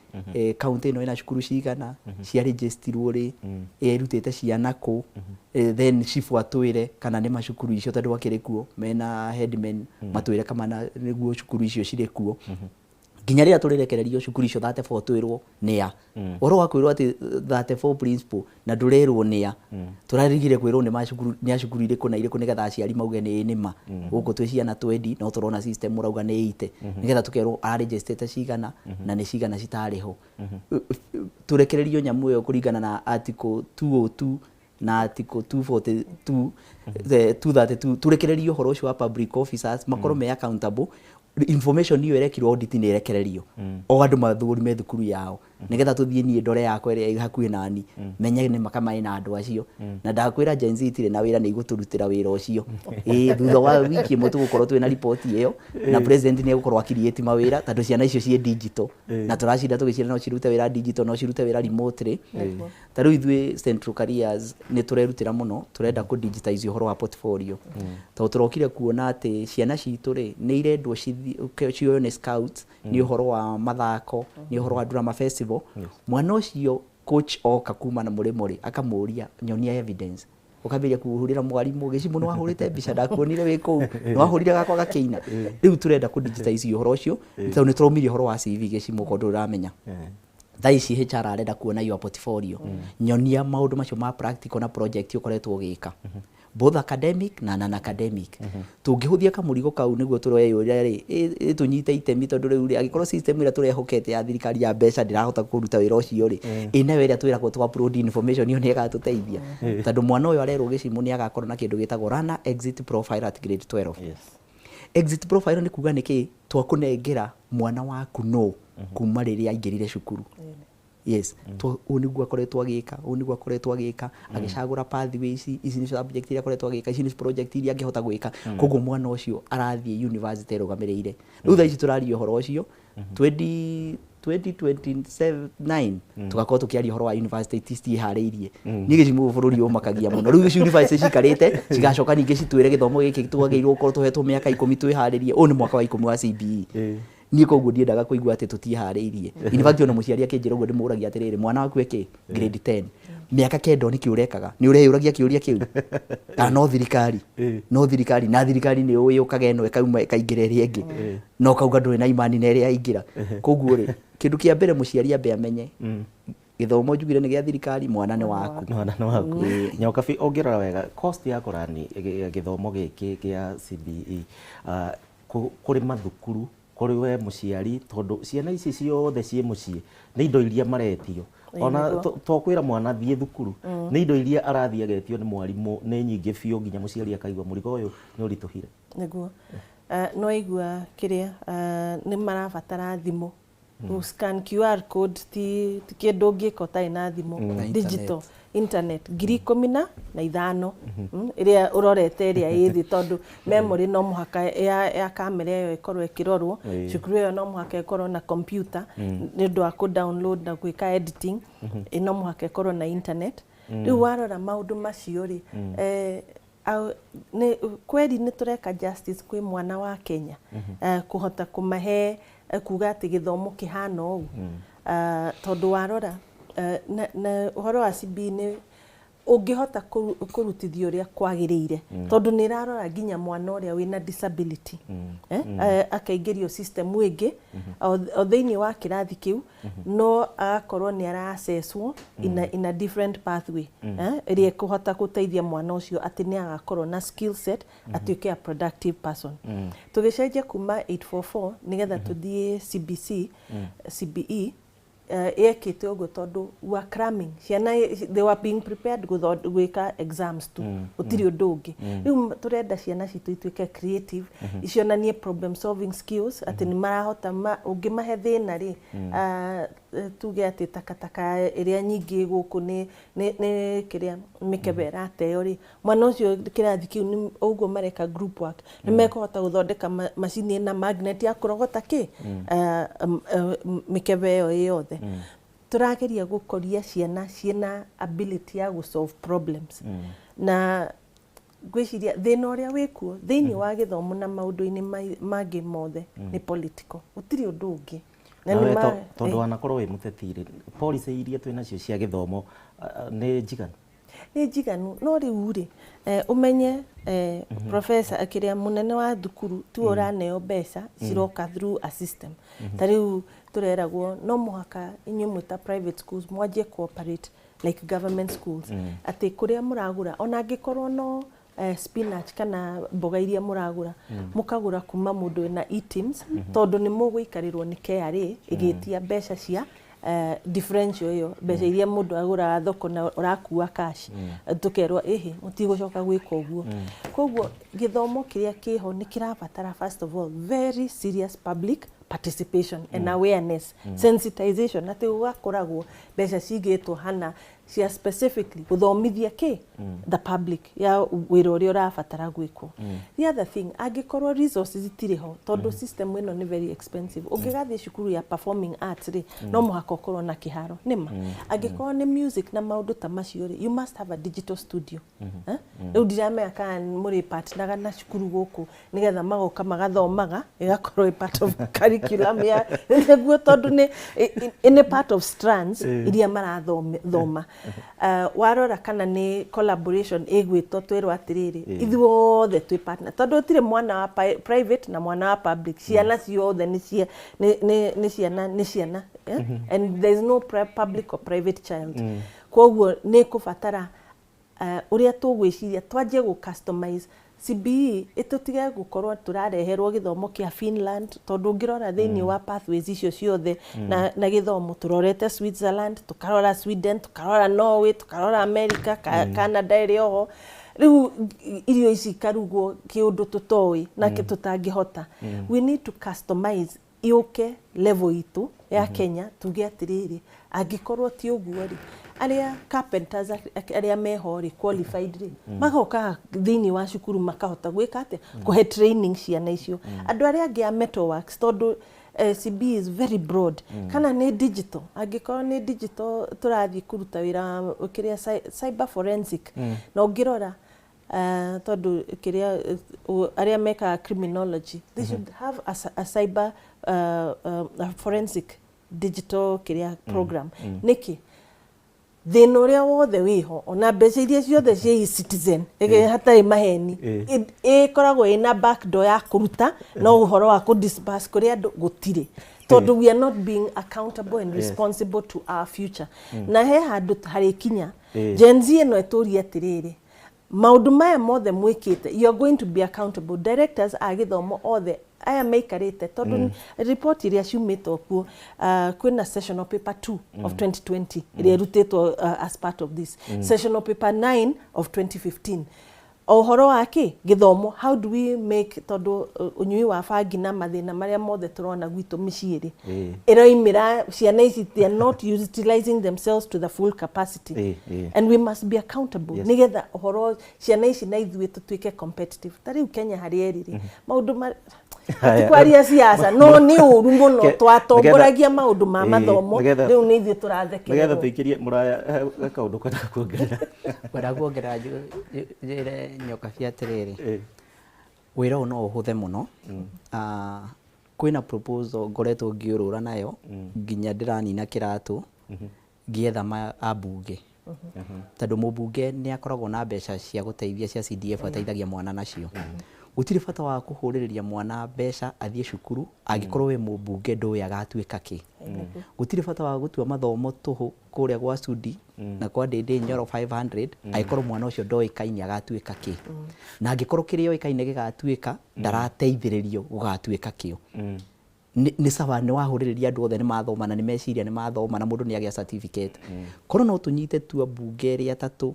kaunti ĩno ĩna cukuru cigana, ciaregistirwo rĩ, ĩrutĩte ciana kũ, then cibũ atwĩre kana nĩ macukuru icio, tondũ akĩrĩ kuo mena headmen, matwĩre kana nĩguo cukuru icio cirĩ kuo. Nginya rĩrĩa tũrĩrekererio cukuru icio 34, twĩrwo nĩa. Ũhoro wa kwĩrwo atĩ 34 principal na ndũrerwo nĩa, tũrarigire kwĩrwo nĩ macukuru, nĩ a cukuru irĩkũ na irĩkũ, nĩgetha aciari mauge nĩ nĩma gũkũ twĩ ciana 20, no tũrona system ũrauga nĩ 80, nĩgetha tũkerwo aregistrĩte cigana na nĩ cigana citarĩ ho. Tũrekererio nyamũ ĩyo kũringana na article 202 na article 242, 232, tũrekererio ũhoro ũcio wa public officers makorwo me accountable. Information ĩyo ĩrekirwo audit nĩ ĩrekererio, o andũ mathũrime thukuru yao, nĩgetha tũthiĩ niĩ ndore yakwa ĩrĩa ĩ hakuhĩ nani, menye nĩ makama ĩna andũ acio. Na ndakwĩra Gen Z itirĩ na wĩra, nĩ igũtũrutĩra wĩra ũcio. Ĩĩ, thutha wa wiki ĩmwe tũgũkorwo twĩna riboti ĩyo, na president nĩ egũkorwo akiriĩti mawĩra, tondũ ciana icio ciĩ digital na tũracinda tũgĩciĩra no cirute wĩra digital, no cirute wĩra remotely. Ta rĩu ithuĩ Central Careers nĩ tũrerutĩra mũno, tũrenda kũ digitize ũhoro wa portfolio, tondũ tũrokire kuona atĩ ciana citũ rĩ, nĩ irendwo cioywo nĩ scouts, nĩ ũhoro wa mathako, nĩ ũhoro wa drama festival. Mwana ũcio coach oka kuma na mũrĩmo rĩ, akamũria, "Nyonia evidence." Ũkambĩrĩria kũhũrĩra mwarimũ gĩcimũ, "Nĩ wahũrĩte mbica, ndakuonire wĩ kũu, nĩ wahũrire gakwa gakĩina." Rĩu tũrenda kũ digitize ũhoro ũcio, tondũ nĩ tũraumirie ũhoro wa CV gĩcimũ, korwo ndũramenya. Thaa ici HR arenda kuona your portfolio, nyonia maũndũ macio ma practical na project ũkoretwo ũgĩka, both academic na non academic. Tũngĩhũthia kamũrigo kau nĩguo tũreyũria rĩ, ĩtũnyite itemi, tondũ rĩu rĩ, angĩkorwo system ĩrĩa tũrehokete ya thirikari ya mbeca ndĩrahota kũruta wĩra ũcio rĩ, ĩnayo ĩrĩa twĩragwo tũ upload information ĩyo nĩ ĩgatũteithia, tondũ mwana ũyũ arerwo gĩcimũ nĩ agakorwo na kĩndũ gĩtagwo learner exit profile at grade 12. Exit profile nĩ kuga nĩkĩ twakũnengera mwana waku no kuma rĩrĩa aingĩrire cukuru. Yes, ũũ nĩguo akoretwo agĩka, ũũ nĩguo akoretwo agĩka, agĩcagũra pathway ici, ici nĩcio subject iria akoretwo agĩka, ici nĩcio project iria angĩhota gwĩka. Koguo mwana ũcio arathiĩ university ĩrũgamĩrĩire. Rĩu thaa ici tũraria ũhoro ũcio 20 2029 tugakorwo tũkĩaria ũhoro wa university citiĩharĩirie. Niĩ gĩcigo bũrũri ũmakagia mũno. Rĩu ici university cikarĩte cigacoka ningĩ citwĩre gĩthomo gĩkĩ twagĩrĩirwo gũkorwo tũhetwo mĩaka 10 twĩharĩrie. Ũyũ nĩ mwaka wa 10 wa CBE. Niĩ koguo ndiendaga kũigua atĩ tũtiĩharĩirie. In fact, ona mũciari akĩnjĩra ũguo ndĩmũragia atĩrĩrĩ, mwana waku eke grade 10, mĩaka 9 nĩkĩ ũrekaga? Nĩ ũreyũragia kĩũria kĩu? Kana no thirikari? No thirikari, na thirikari nĩ ũĩ yũkaga ĩno ĩkauma ĩkaingĩra ĩrĩa ĩngĩ, na ũkauga ndũrĩ na imani na ĩrĩa yaingĩra. Koguo rĩ, kĩndũ kĩa mbere mũciari ambe amenye, gĩthomo njugire nĩ gĩa thirikari, mwana nĩ waku. Mwana nĩ waku. Nyokabi, ũngĩrora wega cost ya kũrani gĩthomo gĩkĩ gĩa CBE, kũrĩ mathukuru, kũrĩ we mũciari, tondũ ciana ici ciothe ciĩ mũciĩ nĩ indo iria maretio, ona to kwĩra mwana thiĩ thukuru, nĩ indo iria arathiĩ agetio nĩ mwarimũ nĩ nyingĩ biũ, nginya mũciari akaigua mũrigo ũyũ nĩ ũritũhire. Nĩguo no aigua kĩrĩa nĩ marabatara thimũ. Scan QR code ti kĩndũ ũngĩka ũtarĩ na thimũ. Digital internet 15,000 ĩrĩa ũrorete ĩrĩa ĩ thĩ, tondũ memory no mũhaka ya kamera ĩyo ĩkorwo ĩkĩrorwo. Cukuru ĩyo no mũhaka ĩkorwo na computer nĩ ũndũ wa kũ download na gwĩka editing, no mũhaka ĩkorwo na internet. Rĩu warora maũndũ macio rĩ, kweri nĩ tũreka justice kwĩ mwana wa Kenya kũhota kũmahe kuga atĩ gĩthomo kĩhana ũũ, tondũ warora na ũhoro wa CBE nĩ ũngĩhota kũrutithio ũrĩa kwagĩrĩire, tondũ nĩ ĩrarora nginya mwana ũrĩa wĩna disability, akaingĩrio system ĩngĩ o thĩinĩ wa kĩrathi kĩu, no agakorwo nĩ ara-assesswo in a different pathway ĩrĩa ĩkũhota gũteithia mwana ũcio atĩ nĩ agakorwo na skill set atuĩke a productive person. Tũgĩcenjia kuma 844 nĩgetha tũthiĩ CBC, CBE yekĩte ũguo tondũ we are cramming ciana, they were being prepared gwĩka exams tu, gũtirĩ ũndũ ũngĩ. Rĩu tũrenda ciana citũ ituĩke creative, icionanie problem solving skills, atĩ nĩ marahota ũngĩmahe thĩna rĩ, tuge atĩ takataka ĩrĩa nyingĩ gũkũ nĩ kĩrĩa mĩkebe ĩrateo rĩ, mwana ũcio kĩrathi kĩu ũguo mareka group work, nĩ mekũhota gũthondeka macini ĩna magnet ya kũrogota kĩ mĩkebe ĩyo ĩ yothe. Tũrageria gũkũria ciana ciĩna ability ya gũ solve problems, na ngwĩciria thĩna ũrĩa wĩkuo thĩinĩ wa gĩthomo na maũndũ-inĩ mangĩ mothe nĩ political, gũtirĩ ũndũ ũngĩ. Tondũ wanakorwo wĩ mũteti rĩ, policy iria twĩ nacio cia gĩthomo nĩ njiganu? Nĩ njiganu, no rĩu rĩ, ũmenye professor kĩrĩa mũnene wa thukuru tiwe ũraneo mbeca, ciroka through a system. Ta rĩu tũreragwo no mũhaka inyuĩ mwĩ ta private schools mwanjie cooperate like government schools, atĩ kũrĩa mũragũra, ona angĩkorwo no spinach kana mboga iria mũragũra, mũkagũra kuma mũndũ wĩna eTIMS, tondũ nĩ mũgũikarĩrwo nĩ KRA ĩgĩtia mbeca cia differential ĩyo, mbeca iria mũndũ agũraga thoko na ũrakua cash. Tũkerwo ĩhĩ mũtigũcoka gwĩka ũguo. Koguo gĩthomo kĩrĩa kĩho nĩ kĩrabatara first of all very serious public participation and awareness, sensitization, atĩ gũgakoragwo mbeca cigĩtwo hana cia specifically gũthomithia kĩ the public ya wĩra ũrĩa ũrabatara gwĩkwo. The other thing, angĩkorwo resources itirĩ ho, tondũ system ĩno nĩ very expensive, ũngĩgathiĩ cukuru ya performing arts rĩ, no mũhaka ũkorwo na kĩharo nĩma. Angĩkorwo nĩ music na maũndũ ta macio rĩ, you must have a digital studio. Rĩu ndiramenya kana mũrĩ partneraga na cukuru gũkũ nĩgetha magoka magathomaga, ĩgakorwo ĩ part of curriculum ya nĩguo, tondũ nĩ part of strands iria marathoma. Warora kana nĩ collaboration ĩgwĩtwo, twĩrwo atĩrĩrĩ, ithuothe twĩ partner, tondũ gũtirĩ mwana wa private na mwana wa public, ciana ciothe nĩ ciana, nĩ ciana, and there is no public or private child. Koguo nĩ kũbatara ũrĩa tũgwĩciria twanjie gũ customize CBE, ĩtũtige gũkorwo tũrareherwo gĩthomo kĩa Finland, tondũ ũngĩrora thĩinĩ wa pathways icio ciothe na gĩthomo, tũrorete Switzerland, tũkarora Sweden, tũkarora Norway, tũkarora America, Canada ĩrĩ oho. Rĩu irio ici ikarugwo kĩũndũ tũtoĩ na tũtangĩhota. We need to customize. Yũke level itũ ya Kenya, tuge atĩrĩrĩ, angĩkorwo ti ũguo rĩ, arĩa carpenters arĩa meho rĩ, qualified rĩ, magoka thĩinĩ wa cukuru makahota gwĩka atĩa, kũhe training ciana icio. Andũ arĩa angĩ a metal works, tondũ CB is very broad, kana nĩ digital, angĩkorwo nĩ digital tũrathiĩ kũruta wĩra wa kĩrĩa cyber forensic, na ũngĩrora tondũ kĩrĩa arĩa mekaga criminology, they should have a cyber a forensic digital kĩrĩa program. Nĩkĩ thĩna ũrĩa wothe wĩho, ona mbeca iria ciothe cia e-Citizen hatarĩ maheni, ĩkoragwo ĩna backdoor ya kũruta, no ũhoro wa kũ disburse kũrĩ andũ gũtirĩ, tondũ we are not being accountable and responsible to our future. Na he handũ harĩkinya Gen Z ĩno ĩtũrie atĩrĩrĩ, maũndũ maya mothe mwĩkĩte, you are going to be accountable. Directors a gĩthomo othe aya maikarĩte, tondũ report iria ciumĩte kuo, kwĩna sessional paper 2 of 2020 ĩrĩa ĩrutĩtwo as part of this, sessional paper 9 of 2015, o ũhoro wa kĩ gĩthomo, how do we make, tondũ ũnyui wa bangi na mathĩna marĩa mothe tũrona gwitũ mĩciĩ rĩ, ĩroimĩra ciana ici, they are not utilizing themselves to the full capacity. Ĩĩ, ĩĩ. And we must be accountable nĩgetha ũhoro ciana ici na ithuĩ tũtuĩke competitive. Ta rĩu Kenya harĩa ĩrĩ rĩ, maũndũ ma tikwaria siasa, no nĩ ũru mũno twatongoragia maũndũ ma mathomo, rĩu nĩ ithuĩ nĩgetha tũrathekererwo. Tũikĩrie mũraya he kaũndũ kwendaga kuongerera. Ngwenda kuongerera njĩre Nyokabi atĩrĩrĩ, wĩra ũyũ no ũhũthe mũno. Ah, kwĩna proposal ngoretwo ngĩũrũra nayo nginya ndĩranina kĩratũ ngĩetha ambunge, tondũ mũmbunge nĩ akoragwo na mbeca cia gũteithia cia CDF, ateithagia mwana nacio. Gũtirĩ bata wa kũhũrĩrĩria mwana mbeca athiĩ cukuru angĩkorwo wĩ mũmbunge ndũĩ agatuĩka kĩ. Gũtirĩ bata wa gũtua mathomo tũhũ kũrĩa gwa Sudi na kwa Ndĩndĩ Nyoro 500 angĩkorwo mwana ũcio ndoĩkaine agatuĩka kĩ, na angĩkorwo kĩrĩa oĩkaine gĩgatuĩka ndarateithĩrĩrio gũgatuĩka kĩo. Nĩ sawa nĩ wahũrĩrĩria andũ othe nĩ mathoma na nĩ meciria nĩ mathoma na mũndũ nĩ agĩa certificate. Korwo no tũnyite tu ambunge erĩ atatũ,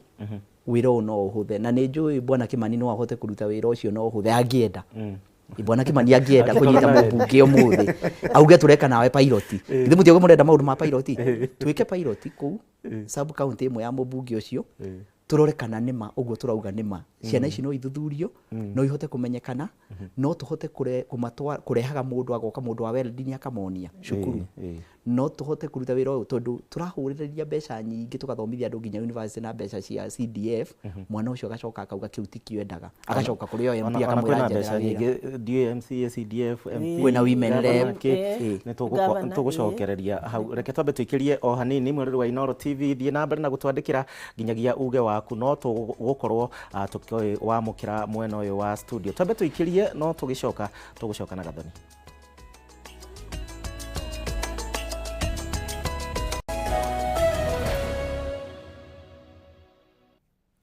wĩra ũyũ no ũhũthe, na nĩ njũĩ Bwana Kimani no ahote kũruta wĩra ũcio no ũhũthe angĩenda. Bwana Kimani angĩenda kũnyita mũmbunge ũmũthĩ auge tũreka nawe pilot, githĩ mũtiauga mũrenda maũndũ ma pilot, twĩke pilot kũu sub county ĩmwe ya mũmbunge ũcio, tũrore kana nĩma ũguo tũrauga nĩma ciana ici no ithuthurio, no ihote kũmenyekana, no tũhote kũrehaga mũndũ agoka, mũndũ wa welding akamonia cukuru. No tũhote kũruta wĩra ũyũ, tondũ tũrahũrĩrĩria mbeca nyingĩ tũgathomithia andũ nginya university na mbeca cia CDF, mwana ũcio agacoka akauga kĩu tikio endaga, agacoka kũrĩ o MP Ona akamwĩra kwĩna njethera mbeca wĩra. nyingĩ, ndiũĩ MCA, CDF, MP, Kwĩna women governor, rep. kĩ. Ĩĩ. Governor, Nĩ tũgũcokereria hau. Reke twambe tũikĩrie o hanini. Mwĩrori wa Inooro TV, thiĩ na mbere na gũtwandĩkĩra nginyagia uge waku, no tũgũkorwo tũkĩwamũkĩra mwena ũyũ wa studio. Twambe tũikĩrie, no tũgĩcoka tũgũcoka na Gathoni.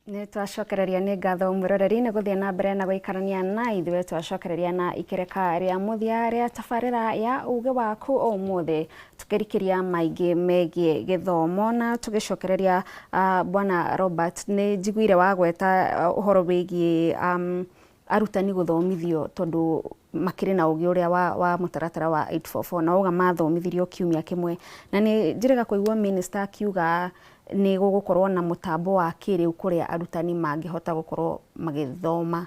Nĩ twacokereria. Nĩ ngatho mwĩroreri nĩ gũthiĩ na mbere na gũikarania na ithuĩ. Twacokereria na ikereka rĩa mũthia rĩa tabarĩra ya uge waku ũmũthĩ, tũkĩrikĩria maingĩ megiĩ gĩthomo na tũgĩcokereria. Bwana Robert, nĩ njiguire wagweta ũhoro wĩgiĩ arutani gũthomithio, tondũ makĩrĩ na ũgĩ ũrĩa wa mũtaratara wa 844, na uga mathomithirio kiumia kĩmwe, na nĩ njĩrĩga kũigua minister akiuga nĩ gũgũkorwo na mũtambo wa kĩrĩu kũrĩa arutani mangĩhota gũkorwo magĩthoma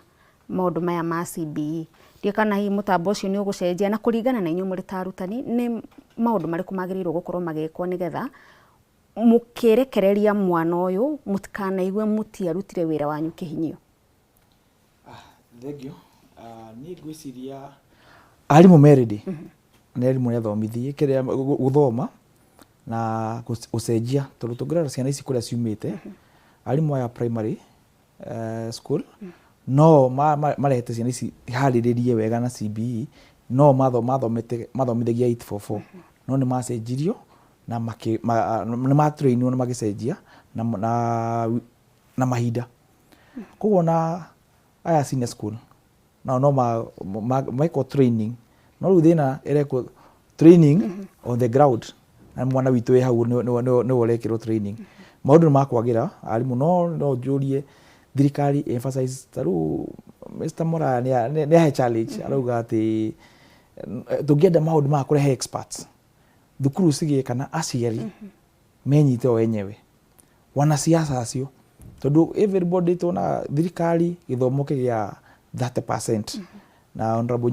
maũndũ maya ma CBE. Ndiũĩ kana hihi mũtambo ũcio nĩ ũgũcenjia, na kũringana na inyuĩ mũrĩ ta arutani, nĩ maũndũ marĩkũ magĩrĩirwo gũkorwo magĩkwo nĩgetha mũkĩrekereria mwana ũyũ mũtikanaigue mũtiarutire wĩra wanyu kĩhinyio? Thank you. Niĩ ngwĩciria arimũ me ready, nĩ arimũ nĩ athomithie kĩrĩa gũthoma na gũcenjia, tondũ tũngĩrora ciana ici kũrĩa ciumĩte, arimũ aya primary school no marehete ciana ici harĩrĩrie wega na CBE, no mathomete mathomithagia 844, no nĩ macenjirio na nĩ matrainwo na magĩcenjia na mahinda. Koguo na aya senior school nao no mekwo training, no rĩu thĩna ĩrekwo training on the ground na mwana witũ wĩ hau nĩwe ũrekĩrwo training. Maũndũ nĩ makwagĩra arimũ, no njũrie thirikari emphasize. Ta rĩu Mr. Muraya nĩ ahe challenge, arauga atĩ Tũngĩenda maũndũ maya kũrehe experts, thukuru cigĩe kana aciari menyite o enyewe, wanasiasa acio, tondũ everybody tuonaga thirikari gĩthomo kĩgĩa 30%, na Honorable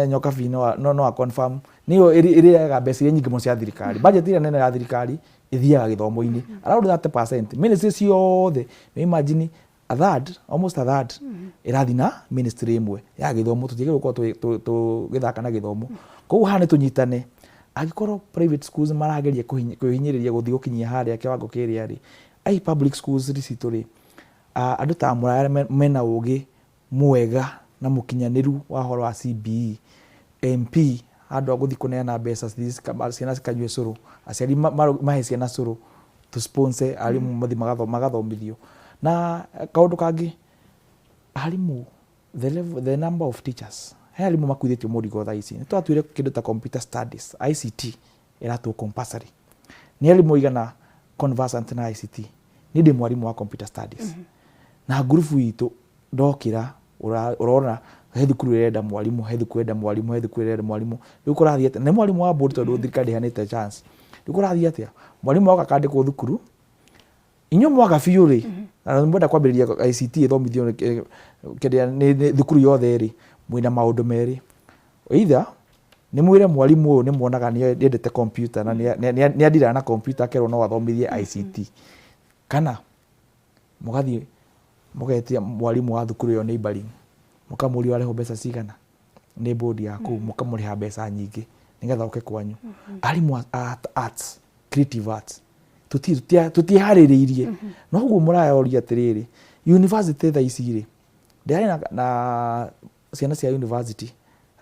Nyokabi no confirm nĩyo ĩrĩaga mbeca iria nyingĩ mũno cia thirikari. Budget ĩrĩa nene ya thirikari ĩthiaga gĩthomo-inĩ, around 30%. Ministry ciothe, nĩ imagine a third, almost a third ĩrathiĩ na ministry ĩmwe ya gĩthomo. Tũtiagĩrĩirwo gũkorwo tũgĩthaka na gĩthomo. Koguo haha nĩ tũnyitane. Angĩkorwo private schools marageria kwĩhinyĩrĩria gũthiĩ gũkinyia harĩa kĩwango kĩrĩa rĩ, ai public schools citũ rĩ, andũ ta Mũraya mena ũgĩ mwega na mũkinyanĩru wa ũhoro wa CBE, MP, handũ ha gũthiĩ kũneana mbeca cithiĩ ciana cikanyue cũrũ, aciari mahe ciana cũrũ, to sponsor arimũ mathiĩ magathomithio. Na kaũndũ kangĩ, arimũ, the level, the number of teachers, he arimũ makuithĩtio mũrigo. Thaa ici nĩ twatuire kĩndũ ta computer studies, ICT ĩratwo compulsory. Nĩ arimũ igana conversant na ICT? Niĩ ndĩ mwarimũ wa computer studies na ngurubu itũ ndokĩra ũrona he thukuru ĩrenda mwarimũ, he thukuru ĩrenda mwarimũ, he thukuru ĩrenda mwarimũ. Rĩu kũrathiĩ atĩa? Nĩ mwarimũ wa board, tondũ thirikari ndĩheanĩte chance. Rĩu kũrathiĩ atĩa? Mwarimũ oka akandĩkwo thukuru, inyuĩ mwaga biũ rĩ, na mwenda kwambĩrĩria ICT ĩthomithio kĩrĩa nĩ thukuru yothe rĩ, mwĩna maũndũ merĩ: either nĩ mwĩre mwarimũ ũyũ nĩ muonaga nĩ endete computer na nĩ andiraga na computer, akerwo no athomithie ICT, kana mũgathiĩ mũgetia mwarimũ wa thukuru ĩyo neighboring, mũkamũria arĩhwo mbeca cigana nĩ board ya kũu, mũkamũrĩha mbeca nyingĩ nĩgetha oke kwanyu. Arimũ a arts, creative arts, tũtiĩharĩrĩirie. No ũguo mũrayoria atĩrĩrĩ, university thaa ici rĩ, ndĩrarĩ na ciana cia university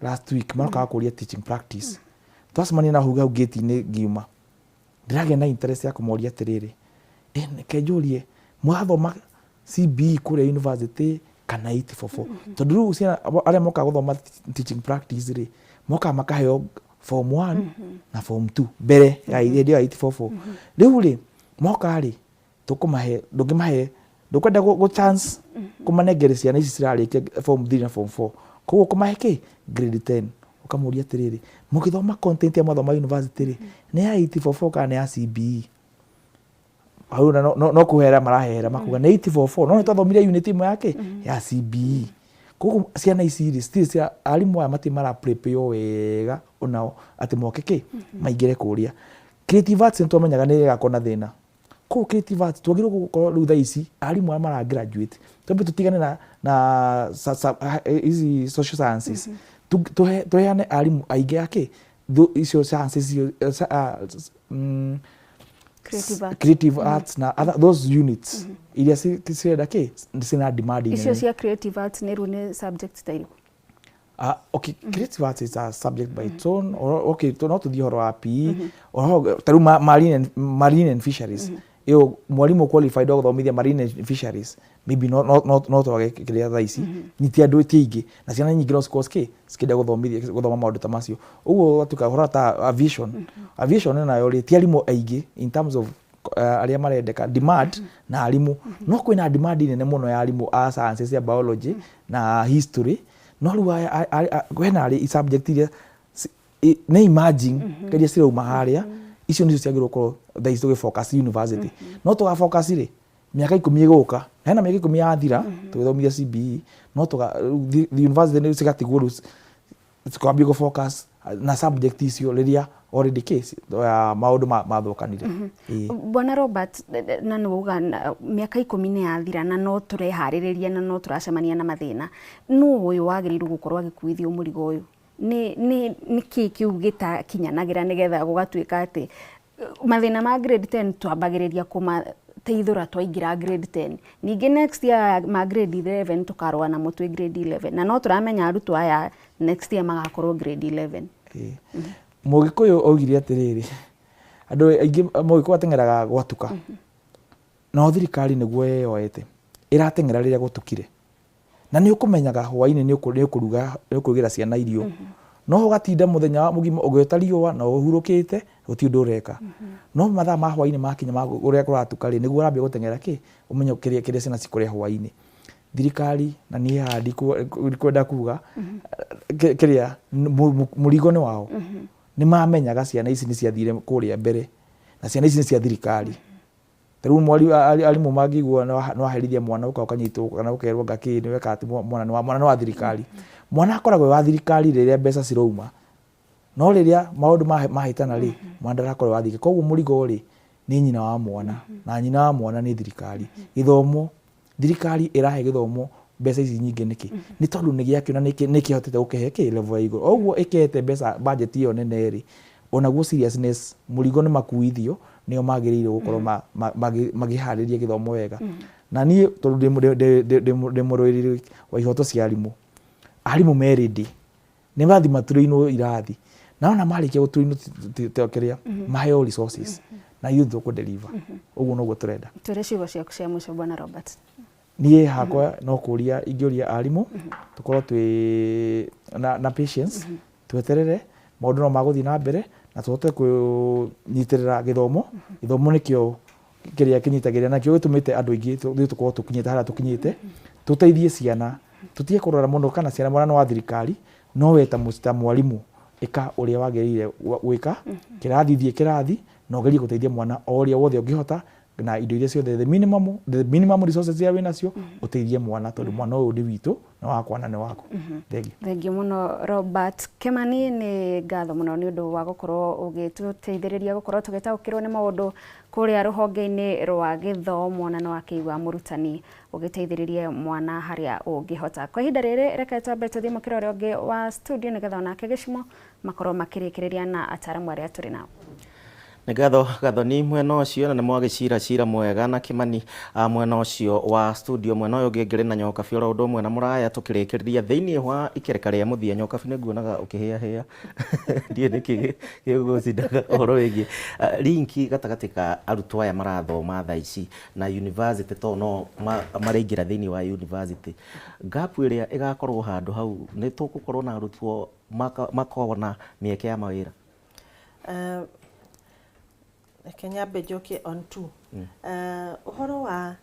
last week, marokaga kũria teaching practice. Twacemania na hau gate-inĩ ngiuma, ndĩragĩa na interest ya kũmoria atĩrĩrĩ, reke njũrie, mwathoma CBE kũrĩa university kana 844? Tondũ rĩu ciana arĩa mokaga gũthoma teaching practice rĩ, mokaga makaheo form 1 na form 2 mbere ya hĩndĩ ĩyo ya 844. Rĩu rĩ, moka rĩ, tũkũmahe, ndũngĩmahe, ndũkwenda gũ chance kũmanengere ciana ici cirarĩkia form 3 na form 4, koguo kũmahe kĩ grade 10. Ũkamũria atĩrĩrĩ, mũgĩthoma content ya mwathoma university rĩ, nĩ ya 844 kana nĩ ya CBE? Hau na no kũhera marahera, makuga nĩ 844, no nĩ twathomire unit ĩmwe yake ya CBE. Koguo ciana ici rĩ, citirĩ cia arimũ aya, matirĩ mara prepare wega onao atĩ moke kĩ maingĩre kũrĩa creative arts. Nĩ twamenyaga nĩ ĩgakorwo na thĩna. Koguo creative arts twagĩrĩirwo gũkorwo rĩu thaa ici arimũ arĩa mara graduate, twambe tũtigane na ici social sciences, tũheane arimũ aingĩ a kĩ icio sciences icio Creative arts. Creative arts na other, those units iria cirenda kĩ, cina demand icio nene. Cia creative arts nĩ rĩu nĩ subject ta irĩkũ? Okay, creative arts is a subject by its own. Or, okay, no tũthiĩ ũhoro wa PE, ũhoro ta rĩu marine and fisheries. Ĩyo mwarimũ qualified wa gũthomithia marine and fisheries, maybe no twage kĩrĩa thaa ici ni ti andũ ti aingĩ, na ciana nyingĩ no cikorwo cikĩenda gũthomithia, gũthoma maũndũ ta macio. Ũguo ũgatuĩka ũhoro ta aviation. Aviation nayo rĩ, ti arimũ aingĩ in terms of arĩa marendeka, demand na arimũ. No kwĩna demand nene mũno ya arimũ a sciences ya biology na history, no rĩu kwĩna arĩ subject iria nĩ emerging iria cirauma harĩa, icio nĩcio ciagĩrĩirwo gũkorwo thaa ici tũgĩ focus university. No tũga focus rĩ, mĩaka 10 ĩgũka, hena mĩaka 10 yathira tũgĩthomithia CBE, no tũga rĩu the university nĩ cigatigwo rĩu cikambia gũ focus na subject icio rĩrĩa already case ya maũndũ mathũkanire. Ĩĩ. Bwana Robert, na nĩ wauga mĩaka 10 nĩ yathira na no tũreharĩrĩria na no tũracemania na mathĩna. Nũ ũyũ wagĩrĩirwo gũkorwo agĩkuithio mũrigo ũyũ? Nĩ kĩ kĩu gĩtakinyanagĩra nĩgetha gũgatuĩka atĩ mathĩna ma grade 10 twambagĩrĩria kũmateithũra twaingĩra grade 10, ningĩ next year ma grade 11 tũkarũa namo twĩ grade 11, na no tũramenya arutwo aya next year magakorwo grade 11? Ĩĩ. Mũgĩkũyũ augire atĩrĩrĩ, andũ aingĩ mũgĩkũyũ ateng'eraga gwatuka, no thirikari nĩguo yeyoete ĩrateng'era rĩrĩa gũtukire, na nĩ ũkũmenyaga hwainĩ nĩ ũkũruga, nĩ ũkũrugĩra ciana irio, no ũgatinda mũthenya wa mũgima ũgĩota riũa na ũhurũkĩte, gũtirĩ ũndũ ũreka. No mathaa ma hwainĩ makinya, ma ũrĩa kũratuka rĩ, nĩguo ũrambia gũteng'era kĩ ũmenye kĩrĩa ciana cikũrĩa hwainĩ. Thirikari, na niĩ haha ndikwenda kuga kĩrĩa mũrigo nĩ wao. Nĩ mamenyaga ciana ici nĩ ciathire kũrĩa mbere, na ciana ici nĩ cia thirikari. Ta rĩu arimũ mangĩigua nĩ waherithia mwana, ũka ũkanyitwo kana ũkerwo ngakĩ nĩ weka atĩ mwana nĩ wa mwana nĩ wa thirikari. Mwana akoragwo wa thirikari rĩrĩa mbeca cirauma, no rĩrĩa maũndũ mahĩtana rĩ, mwana ndarakorwo wa thirikari. Koguo mũrigo rĩ, nĩ nyina wa mwana, na nyina wa mwana nĩ thirikari. Gĩthomo, thirikari ĩrahe gĩthomo mbeca ici nyingĩ nĩkĩ? Nĩ tondũ nĩ gĩakĩo na nĩ kĩhotete gũkĩhe kĩ level ya igũrũ. O ũguo ĩkĩhete mbeca budget ĩyo nene rĩ, onaguo seriousness, mũrigo nĩ makuithio, nĩo magĩrĩire gũkorwo makĩharĩria gĩthomo wega. Na niĩ tondũ ndĩ mũrũĩrĩri wa ihoto cia arimũ, arimũ me ready, nĩ mathi matũrĩinwo irathi, na ona marĩkia gũtũrĩinwo kĩrĩa maheo resources, na ithuĩ tũkũ deliver. Ũguo noguo tũrenda. Twĩre ciugo ciaku cia mũico, Bwana Robert. Niĩ hakwa no kũria ingĩũria arimũ tũkorwo twĩ na patience, tweterere maũndũ no magũthiĩ na mbere, na tũhote kũnyitĩrĩra gĩthomo. Gĩthomo nĩkĩo kĩrĩa kĩnyitagĩrĩra, na kĩo gĩtũmĩte andũ aingĩ ithuĩ tũkorwo tũkinyĩte harĩa tũkinyĩte. Tũteithie ciana, tũtige kũrora mũno kana ciana mwana nĩ wa thirikari, no we ta mwarimũ ĩka ũrĩa wagĩrĩire gwĩka kĩrathi, thiĩ kĩrathi na ũgerie gũteithia mwana o ũrĩa wothe ũngĩhota na indo iria ciothe, the minimum resources iria wĩnacio, ũteithie mwana, tondũ mwana ũyũ nĩ witũ, na wakwa na nĩ waku. Thengiũ. Thengiũ mũno, Robert Kĩmani. Nĩ ngatho mũno nĩ ũndũ wa gũkorwo ũgĩtũteithĩrĩria gũkorwo tũgĩtaũkĩrwo nĩ maũndũ kũrĩa rũhonge-inĩ rwa gĩthomo, na nĩ wakĩigua mũrutani ũgĩteithĩrĩrie mwana harĩa ũngĩhota. Kwa ihinda rĩrĩ, reke twambe tũthiĩ mũkĩra ũrĩa ũngĩ wa studio, nĩgetha onake gĩcimo makorwo makĩrĩkĩrĩria na ataramu arĩa tũrĩ nao. Nĩ ngatho, Gathoni, mwena ũcio, na nĩ mwagĩcira cira mwega na Kĩmani mwena ũcio wa studio. Mwena ũyũ ũngĩ ngĩrĩ na Nyokabi oro ũndũ ũmwe na Mũraya, tũkĩrĩkĩrĩria thĩinĩ wa ikereka rĩa mũthia. Nyokabi, nĩ nguonaga ũkĩhĩahĩa, ndiũĩ nĩkĩ gĩgũcindaga ũhoro wĩgiĩ linki gatagatĩ ka arutwo aya marathoma thaa ici na university, tondũ no maraingĩra thĩinĩ wa university. Gap ĩrĩa ĩgakorwo handũ hau, nĩ tũgũkorwo na arutwo makona mĩeke ya mawĩra? Reke nyambe njokie on two. Ũhoro wa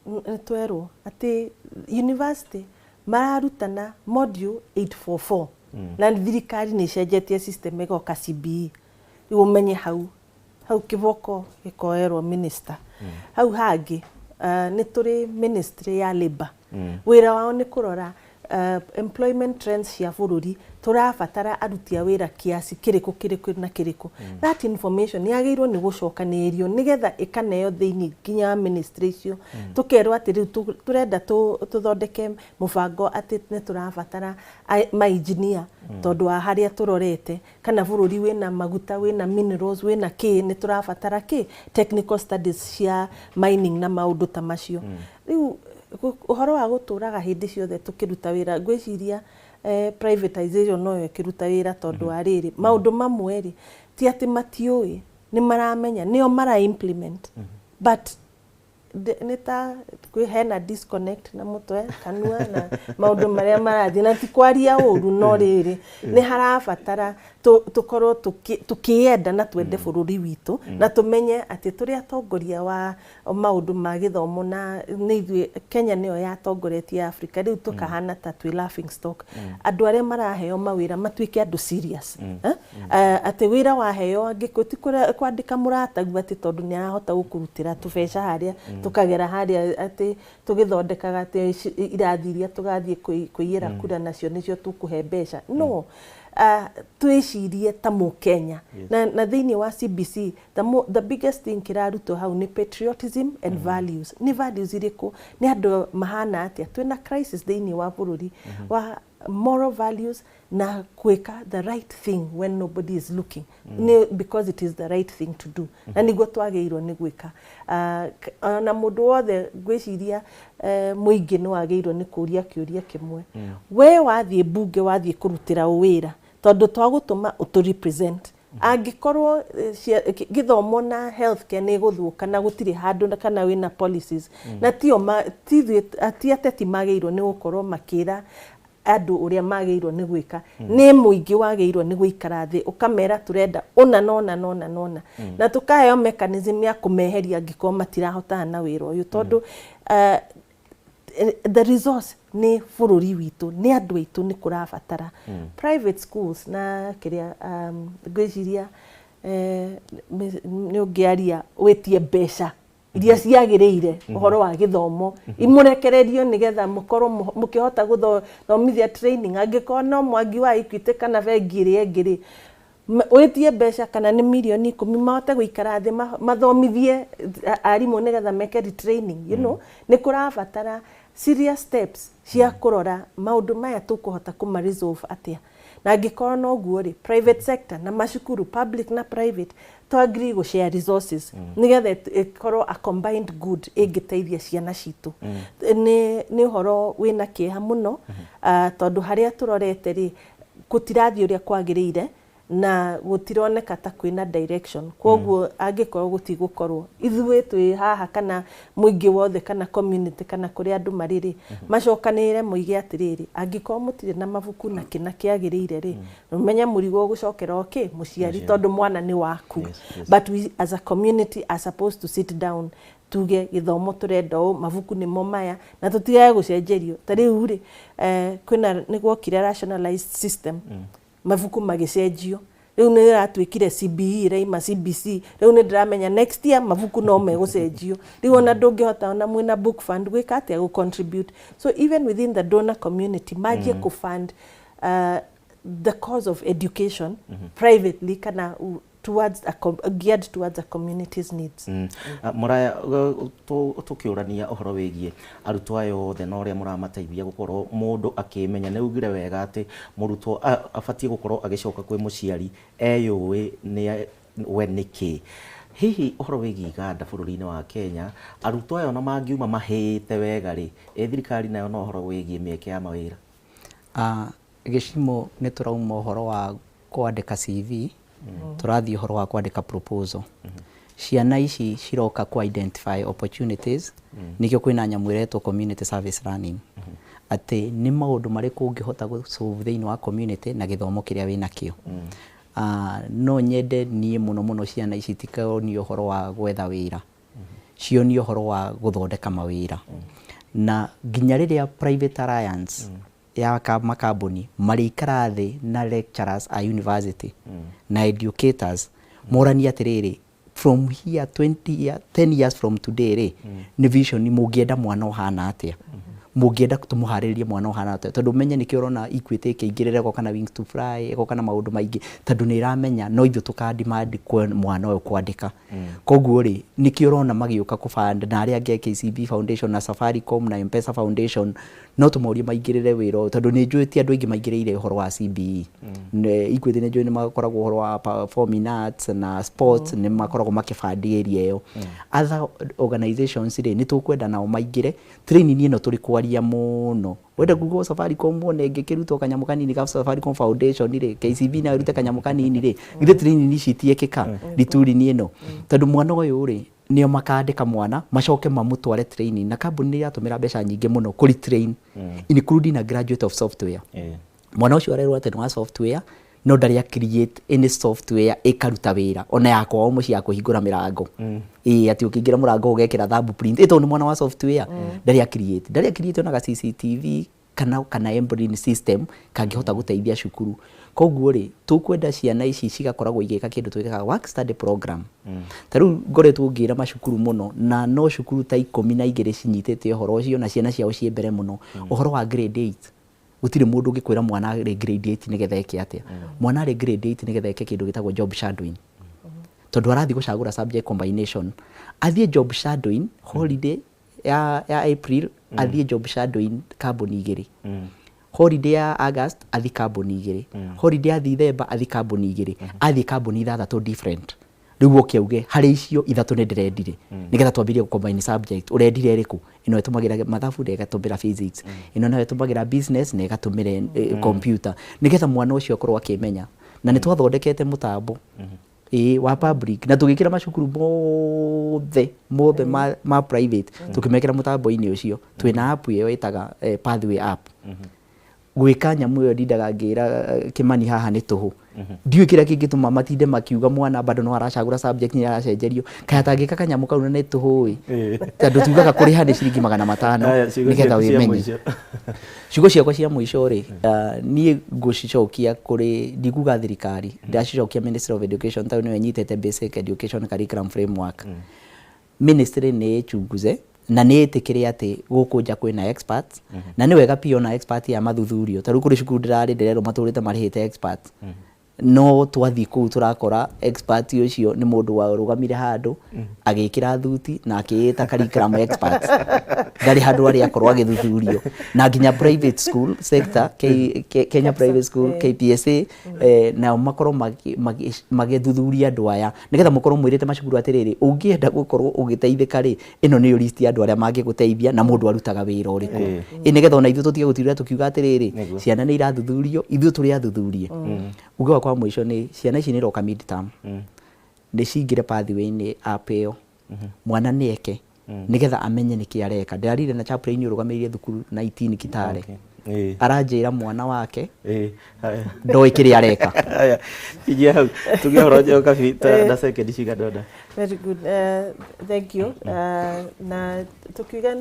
nĩ twerwo atĩ university mararutana module 844, na thirikari nĩ ĩcenjetie system ĩgoka CBE. Rĩu ũmenye hau hau kĩboko gĩkoerwo minister. Hau hangĩ, nĩ tũrĩ ministry ya labour, wĩra wao nĩ kũrora employment trends cia bũrũri, tũrabatara aruti a wĩra kiasi kĩrĩkũ, kĩrĩkũ na kĩrĩkũ. That information yagĩrĩirwo nĩ gũcokanĩrĩrio nĩgetha ĩkaneo thĩinĩ nginya wa ministry icio, tũkerwo atĩ rĩu tũrenda tũthondeke mũbango atĩ nĩ tũrabatara mainjinia tondũ wa harĩa tũrorete, kana bũrũri wĩna maguta, wĩna minerals, wĩna kĩ, nĩ tũrabatara kĩ technical studies cia mining na maũndũ ta macio. Rĩu ũhoro wa gũtũraga hĩndĩ ciothe tũkĩruta wĩra, ngwĩciria privatization noyo ĩkĩruta wĩra, tondũ wa rĩrĩ, maũndũ mamwe rĩ, ti atĩ matiũĩ, nĩ maramenya, nĩo mara implement, but nĩ ta kwĩ hena disconnect na mũtwe kanua na maũndũ marĩa marathiĩ, na ti kwaria ũru, no rĩrĩ, nĩ harabatara tũkorwo tũkĩenda na twende bũrũri witũ, na tũmenye atĩ tũrĩ atongoria wa maũndũ ma gĩthomo, na nĩ ithuĩ Kenya nĩyo yatongoretie Africa. Rĩu tũkahana ta twĩ laughing stock. Andũ arĩa maraheo mawĩra matuĩke andũ serious, eh? Atĩ wĩra waheo, angĩkorwo ti kwandĩka mũratagu atĩ tondũ nĩ arahota gũkũrutĩra tũbeca harĩa, tũkagera harĩa atĩ tũgĩthondekaga atĩ irathi iria tũgathiĩ kũiyĩra kura nacio nĩcio tũkũhe mbeca, no twĩcirie ta mũkenya. Na thĩinĩ wa CBC, the biggest thing kĩrarutwo hau nĩ patriotism and values. Nĩ values irĩkũ? Nĩ andũ mahana atĩa? Twĩna crisis thĩinĩ wa bũrũri wa moral values na gwĩka the right thing when nobody is looking, nĩ because it is the right thing to do, na nĩguo twagĩrĩirwo nĩ gwĩka. Ona mũndũ wothe, ngwĩciria mũingĩ nĩ wagĩrĩirwo nĩ kũria kĩũria kĩmwe: we wathiĩ mbunge, wathiĩ kũrutĩra ũ wĩra? Tondũ twagũtũma ũtũ represent. Angĩkorwo gĩthomo na healthcare nĩ ĩgũthũka na gũtirĩ handũ kana wĩna policies, na tio ti ithuĩ, ti ateti magĩrĩirwo nĩ gũkorwo makĩra andũ ũrĩa magĩrĩirwo nĩ gwĩka, nĩ mũingĩ wagĩrĩirwo nĩ gũikara thĩ ũkamera tũrenda ũna na ũna na ũna na ũna, na tũkaheo mechanism ya kũmeheria angĩkorwo matirahotana na wĩra ũyũ, tondũ The resource nĩ bũrũri witũ, nĩ andũ aitũ, nĩ kũrabatara private schools na kĩrĩa ngwĩciria nĩ ũngĩaria wĩtie mbeca iria ciagĩrĩire ũhoro wa gĩthomo imũrekererio nĩgetha mũkorwo mũkĩhota gũthomithia training. Angĩkorwo no Mwangi wa Equity kana bengi ĩrĩa ĩngĩ rĩ, wĩtie mbeca kana nĩ mirioni 10 mahote gũikara thĩ mathomithie arimũ nĩgetha meke retraining. Nĩ kũrabatara serious steps cia kũrora maũndũ maya tũkũhota kũma resolve atĩa, na angĩkorwo noguo rĩ, private sector na macukuru, public na private, to agree gũ share resources nĩgetha ĩkorwo a combined good ĩngĩteithia ciana citũ. Nĩ ũhoro wĩna kĩeha mũno, tondũ harĩa tũrorete rĩ, gũtirathiĩ ũrĩa kwagĩrĩire na gũtironeka ta kwĩna direction. Koguo angĩkorwo gũtigũkorwo ithuĩ twĩ haha kana mũingĩ wothe kana community kana kũrĩa andũ marĩ rĩ, macokanĩrĩre moige atĩrĩrĩ, angĩkorwo mũtirĩ na mabuku na kĩna kĩagĩrĩire rĩ, ũmenye mũrigo ũgũcokera okĩ mũciari, tondũ mwana nĩ waku. But we as a community are supposed to sit down tuge gĩthomo tũrenda ũũ, mabuku nĩmo maya, na tũtigage gũcenjerio. Ta rĩu rĩ, kwĩna nĩ gwokire rationalized system, mabuku magĩcenjio, rĩu nĩ ĩratuĩkire CBE, ĩraima CBC. Rĩu nĩ ndĩramenya next year mabuku no megũcenjio. Rĩu ona ndũngĩhota ona mwĩna book fund gwĩka atĩa, gũ contribute. So even within the donor community manjie kũ fund the cause of education privately kana towards a geared towards a community's needs. Mũraya, tũkĩũrania ũhoro wĩgiĩ arutwo aya othe na ũrĩa mũramateithia gũkorwo mũndũ akĩmenya, nĩ ugire wega atĩ mũrutwo abatiĩ gũkorwo agĩcoka kwĩ mũciari eyũĩ nĩ we nĩkĩ. Hihi ũhoro wĩgiĩ iganda bũrũri-inĩ wa Kenya, arutwo aya ona mangiuma mahĩte wega rĩ, ĩ thirikari nayo no ũhoro wĩgiĩ mĩeke ya mawĩra? Gĩcimo nĩ tũrauma ũhoro wa kwandĩka CV, tũrathiĩ ũhoro wa kwandĩka proposal. Ciana ici ciroka ku identify opportunities, nĩkĩo kwĩna nyamũ ĩretwo community service learning, atĩ nĩ maũndũ marĩkũ ũngĩhota gũ solve thĩinĩ wa community na gĩthomo kĩrĩa wĩnakĩo. No nyende niĩ mũno mũno ciana ici tikonio ũhoro wa gwetha wĩra, cionio ũhoro wa gũthondeka mawĩra, na nginya rĩrĩa private alliance ya makambuni marĩikara thĩ na lecturers a university na educators moranie atĩrĩrĩ, from here 20 year, 10 years from today rĩ, nĩ vision mũngĩenda mwana ũhana atĩa, mũngĩenda tũmũharĩrĩrie mwana ũhana atĩa, tondũ menye nĩkĩo ũrona Equity ĩkĩingĩrĩra, ĩgoka na Wings to Fly, ĩgoka na maũndũ maingĩ, tondũ nĩ ĩramenya no ithuĩ tũka demand mwana ũyũ kwandĩka. Koguo rĩ, nĩkĩo ũrona magĩũka kũ fund na arĩa angĩ a KCB Foundation na Safaricom na M-Pesa Foundation, no tũmorie maingĩrĩre wĩra ũyũ, tondũ nĩ njũĩ ti andũ aingĩ maingĩrĩire ũhoro wa CBE. Equity nĩ njũĩ nĩ makoragwo ũhoro wa performing arts na sports, nĩ makoragwo makĩ fund area ĩyo. Other organizations rĩ, nĩ tũkwenda nao maingĩre training ĩno tũrĩ kwaria mũno. Wenda Google Safaricom wone ĩngĩkĩrutwo kanyamũ kanini ka Safaricom Foundation rĩ, KCB nayo ĩrute kanyamũ kanini rĩ, githĩ training ici itiĩkĩka rituri-inĩ ĩno? Tondũ mwana ũyũ rĩ, nĩo makandĩka mwana macoke mamũtware training, na kambuni nĩ iratũmĩra mbeca nyingĩ mũno kũri train, including a graduate of software. Mwana ũcio arerwo atĩ nĩ wa software, no ndarĩ a create any software ĩkaruta wĩra ona ya kwao mũciĩ ya kũhingũra mĩrango, ĩĩ, atĩ ũkĩingĩra mũrango ũgekĩra thumb print, ĩ tondũ nĩ mwana wa software, ndarĩ a create ona ga CCTV kana embryo system kangĩhota gũteithia cukuru. Koguo rĩ, tũkwenda ciana ici cigakoragwo igĩka kĩndũ twĩkaga work study program. Ta rĩu ngoretwo ngĩra macukuru mũno, na no cukuru ta 12 cinyitĩte ũhoro ũcio na ciana ciao ciĩ mbere mũno. Ũhoro wa grade 8, gũtirĩ mũndũ ũngĩkwĩra mwana arĩ grade 8 nĩgetha eke atĩa. Mwana arĩ grade 8 nĩgetha eke kĩndũ gĩtagwo job shadowing, tondũ arathiĩ gũcagũra subject combination, athiĩ job shadowing holiday ya April, athiĩ job shadowing kambuni igĩrĩ, holiday ya August athiĩ kambuni igĩrĩ, holiday ya December athiĩ kambuni igĩrĩ, athiĩ kambuni ithathatũ different. Rĩu oke auge harĩ icio ithatũ nĩ ndĩrendire, nĩgetha twambĩrĩrie gũ-combine subject. Ũrendire ĩrĩkũ? Ĩno ĩtũmagĩra mathabu na ĩgatũmĩra physics, ĩno nayo ĩtũmagĩra business na ĩgatũmĩra computer, nĩgetha mwana ũcio akorwo akĩmenya. Na nĩ twathondekete mũtambo ĩĩ wa public na tũgĩkĩra macukuru mothe mothe ma private, tũkĩmekĩra mũtambo-inĩ ũcio. Twĩna app ĩyo ĩtaga Pathway app. Gwĩka nyamũ ĩyo ndindaga ngĩra Kĩmani haha nĩ tũhũ. Ndiũĩ kĩrĩa kĩngĩtũma matinde makiuga mwana bado no aracagũra subject, nĩ aracenjerio. Kaĩ atangĩka kanyamũ kau na nĩ tũhũĩ, tondũ tugaga kũrĩha nĩ ciringi 500 Aya, ciugo nĩgetha ciaku cia wĩmenye. Mũico. Ciugo ciakwa cia mũico rĩ, niĩ ngũcicokia kũrĩ, ndikuga thirikari, ndacicokia Ministry of Education, tondũ nĩyo ĩnyitĩte Basic Education Curriculum Framework. Ministry nĩ ĩchunguze na nĩ ĩtĩkĩre atĩ gũkũ nja kwĩna experts, na nĩ wega pia ona expert ya mathuthurio. Ta rĩu kũrĩ cukuru ndĩrarĩ ndĩrerwo matũrĩte marĩhĩte experts, no twathiĩ kũu tũrakora expert ũcio nĩ mũndũ warũgamire handũ agĩkĩra thuti na akĩĩta curriculum expert, ndarĩ handũ arĩa akorwo agĩthuthurio. Na nginya private school sector, Kenya Private School, KPSA, nao makorwo magĩthuthuria andũ aya, nĩgetha mũkorwo mwĩrĩte macukuru atĩrĩrĩ, ũngĩenda gũkorwo ũgĩteithĩka rĩ, ĩno nĩyo list ya andũ arĩa mangĩgũteithia na mũndũ arutaga wĩra ũrĩkũ. Ĩ nĩgetha ona ithuĩ tũtige gũtirĩra tũkiuga atĩrĩrĩ, ciana nĩ irathuthurio, ithuĩ tũrĩ athuthurie. Uge wakwa wa mũico nĩ ciana ici nĩ iroka midterm, nĩ cingĩre pathway-inĩ app ĩyo, mwana nĩ eke nĩgetha amenye nĩkĩ areka. Ndĩrarire na chaplain ũrũgamĩrĩire thukuru 19 Kitale, aranjĩra mwana wake ndoĩ kĩrĩa areka. Haya, kinyia hau tuge ũhoro Njokabi ta na sekendi cigana ũna. Very good. Thank you. Na tukiuga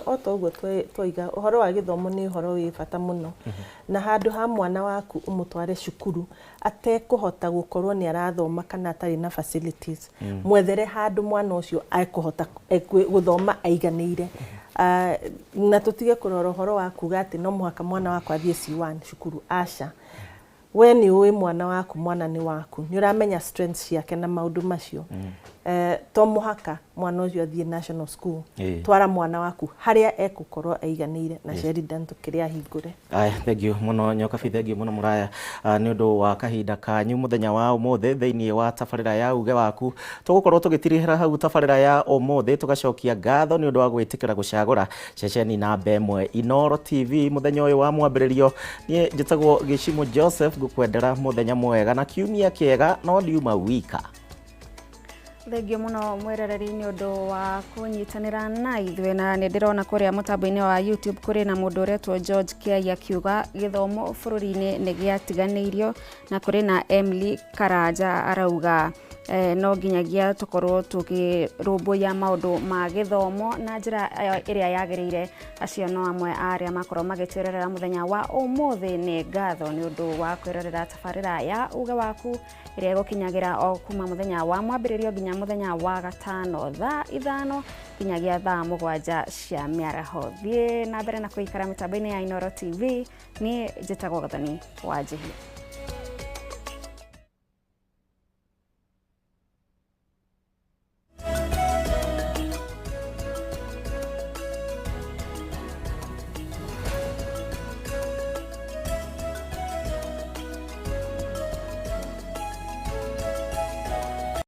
o ta ũguo twoiga, ũhoro wa gĩthomo nĩ ũhoro wĩ bata mũno, na handũ ha mwana waku ũmũtware cukuru atekũhota gũkorwo nĩ arathoma kana atarĩ na facilities, mwethere handũ mwana ũcio ekũhota gũthoma aiganĩire. Na tũtige kũrora ũhoro wa kuga atĩ no mũhaka mwana wakwa athiĩ C1 cukuru. Aca, we nĩ ũĩ mwana waku, mwana nĩ waku, nĩ ũramenya strengths ciake na maũndũ macio. To mũhaka mwana ũcio athiĩ national school. Twara mwana waku harĩa ekũkorwo aiganĩire na Sheridan tũkĩrĩ ahingũre. Aya, thank you mũno Nyokabi, thank you mũno Mũraya, nĩ ũndũ wa kahinda kanyu mũthenya wa ũmũthĩ thĩinĩ wa tabarĩra ya Uge Waku. Tũgũkorwo tũgĩtirihĩra hau tabarĩra ya ũmũthĩ, tũgacokia ngatho nĩ ũndũ wa gwĩtĩkĩra gũcagũra ceceni namba 1 Inoro TV mũthenya ũyũ wa mwambĩrĩrio. Niĩ njĩtagwo Gĩcimũ Joseph, ngũkwendera mũthenya mwega na kiumia kĩega, no ndiuma wika. Thengio mũno mwĩroreri nĩ ũndũ wa kũnyitanĩra na ithuĩ, na nĩ ndĩrona kũrĩa mũtambo-inĩ wa YouTube kũrĩ na mũndũ ũretwo George Kiai akiuga gĩthomo bũrũri-inĩ nĩ gĩatiganĩirio, na kũrĩ na Emily Karanja arauga no nginyagia tũkorwo tũkĩrũmbũiya maũndũ ma gĩthomo na njĩra ĩrĩa yagĩrĩire. Acio no amwe a arĩa makorwo magĩtwĩrorera mũthenya wa ũmũthĩ. Nĩ ngatho nĩ ũndũ wa kwĩrorera tabarĩra ya Uge Waku ĩrĩa ĩgũkinyagĩra o kuma mũthenya wa mwambĩrĩrio nginya mũthenya wa gatano thaa 5 nginyagia thaa 7 cia mĩaraho. Thiĩ na mbere na kũikara mĩtambo-inĩ ya Inoro TV. Niĩ njĩtagwo Gathoni wa Njihia.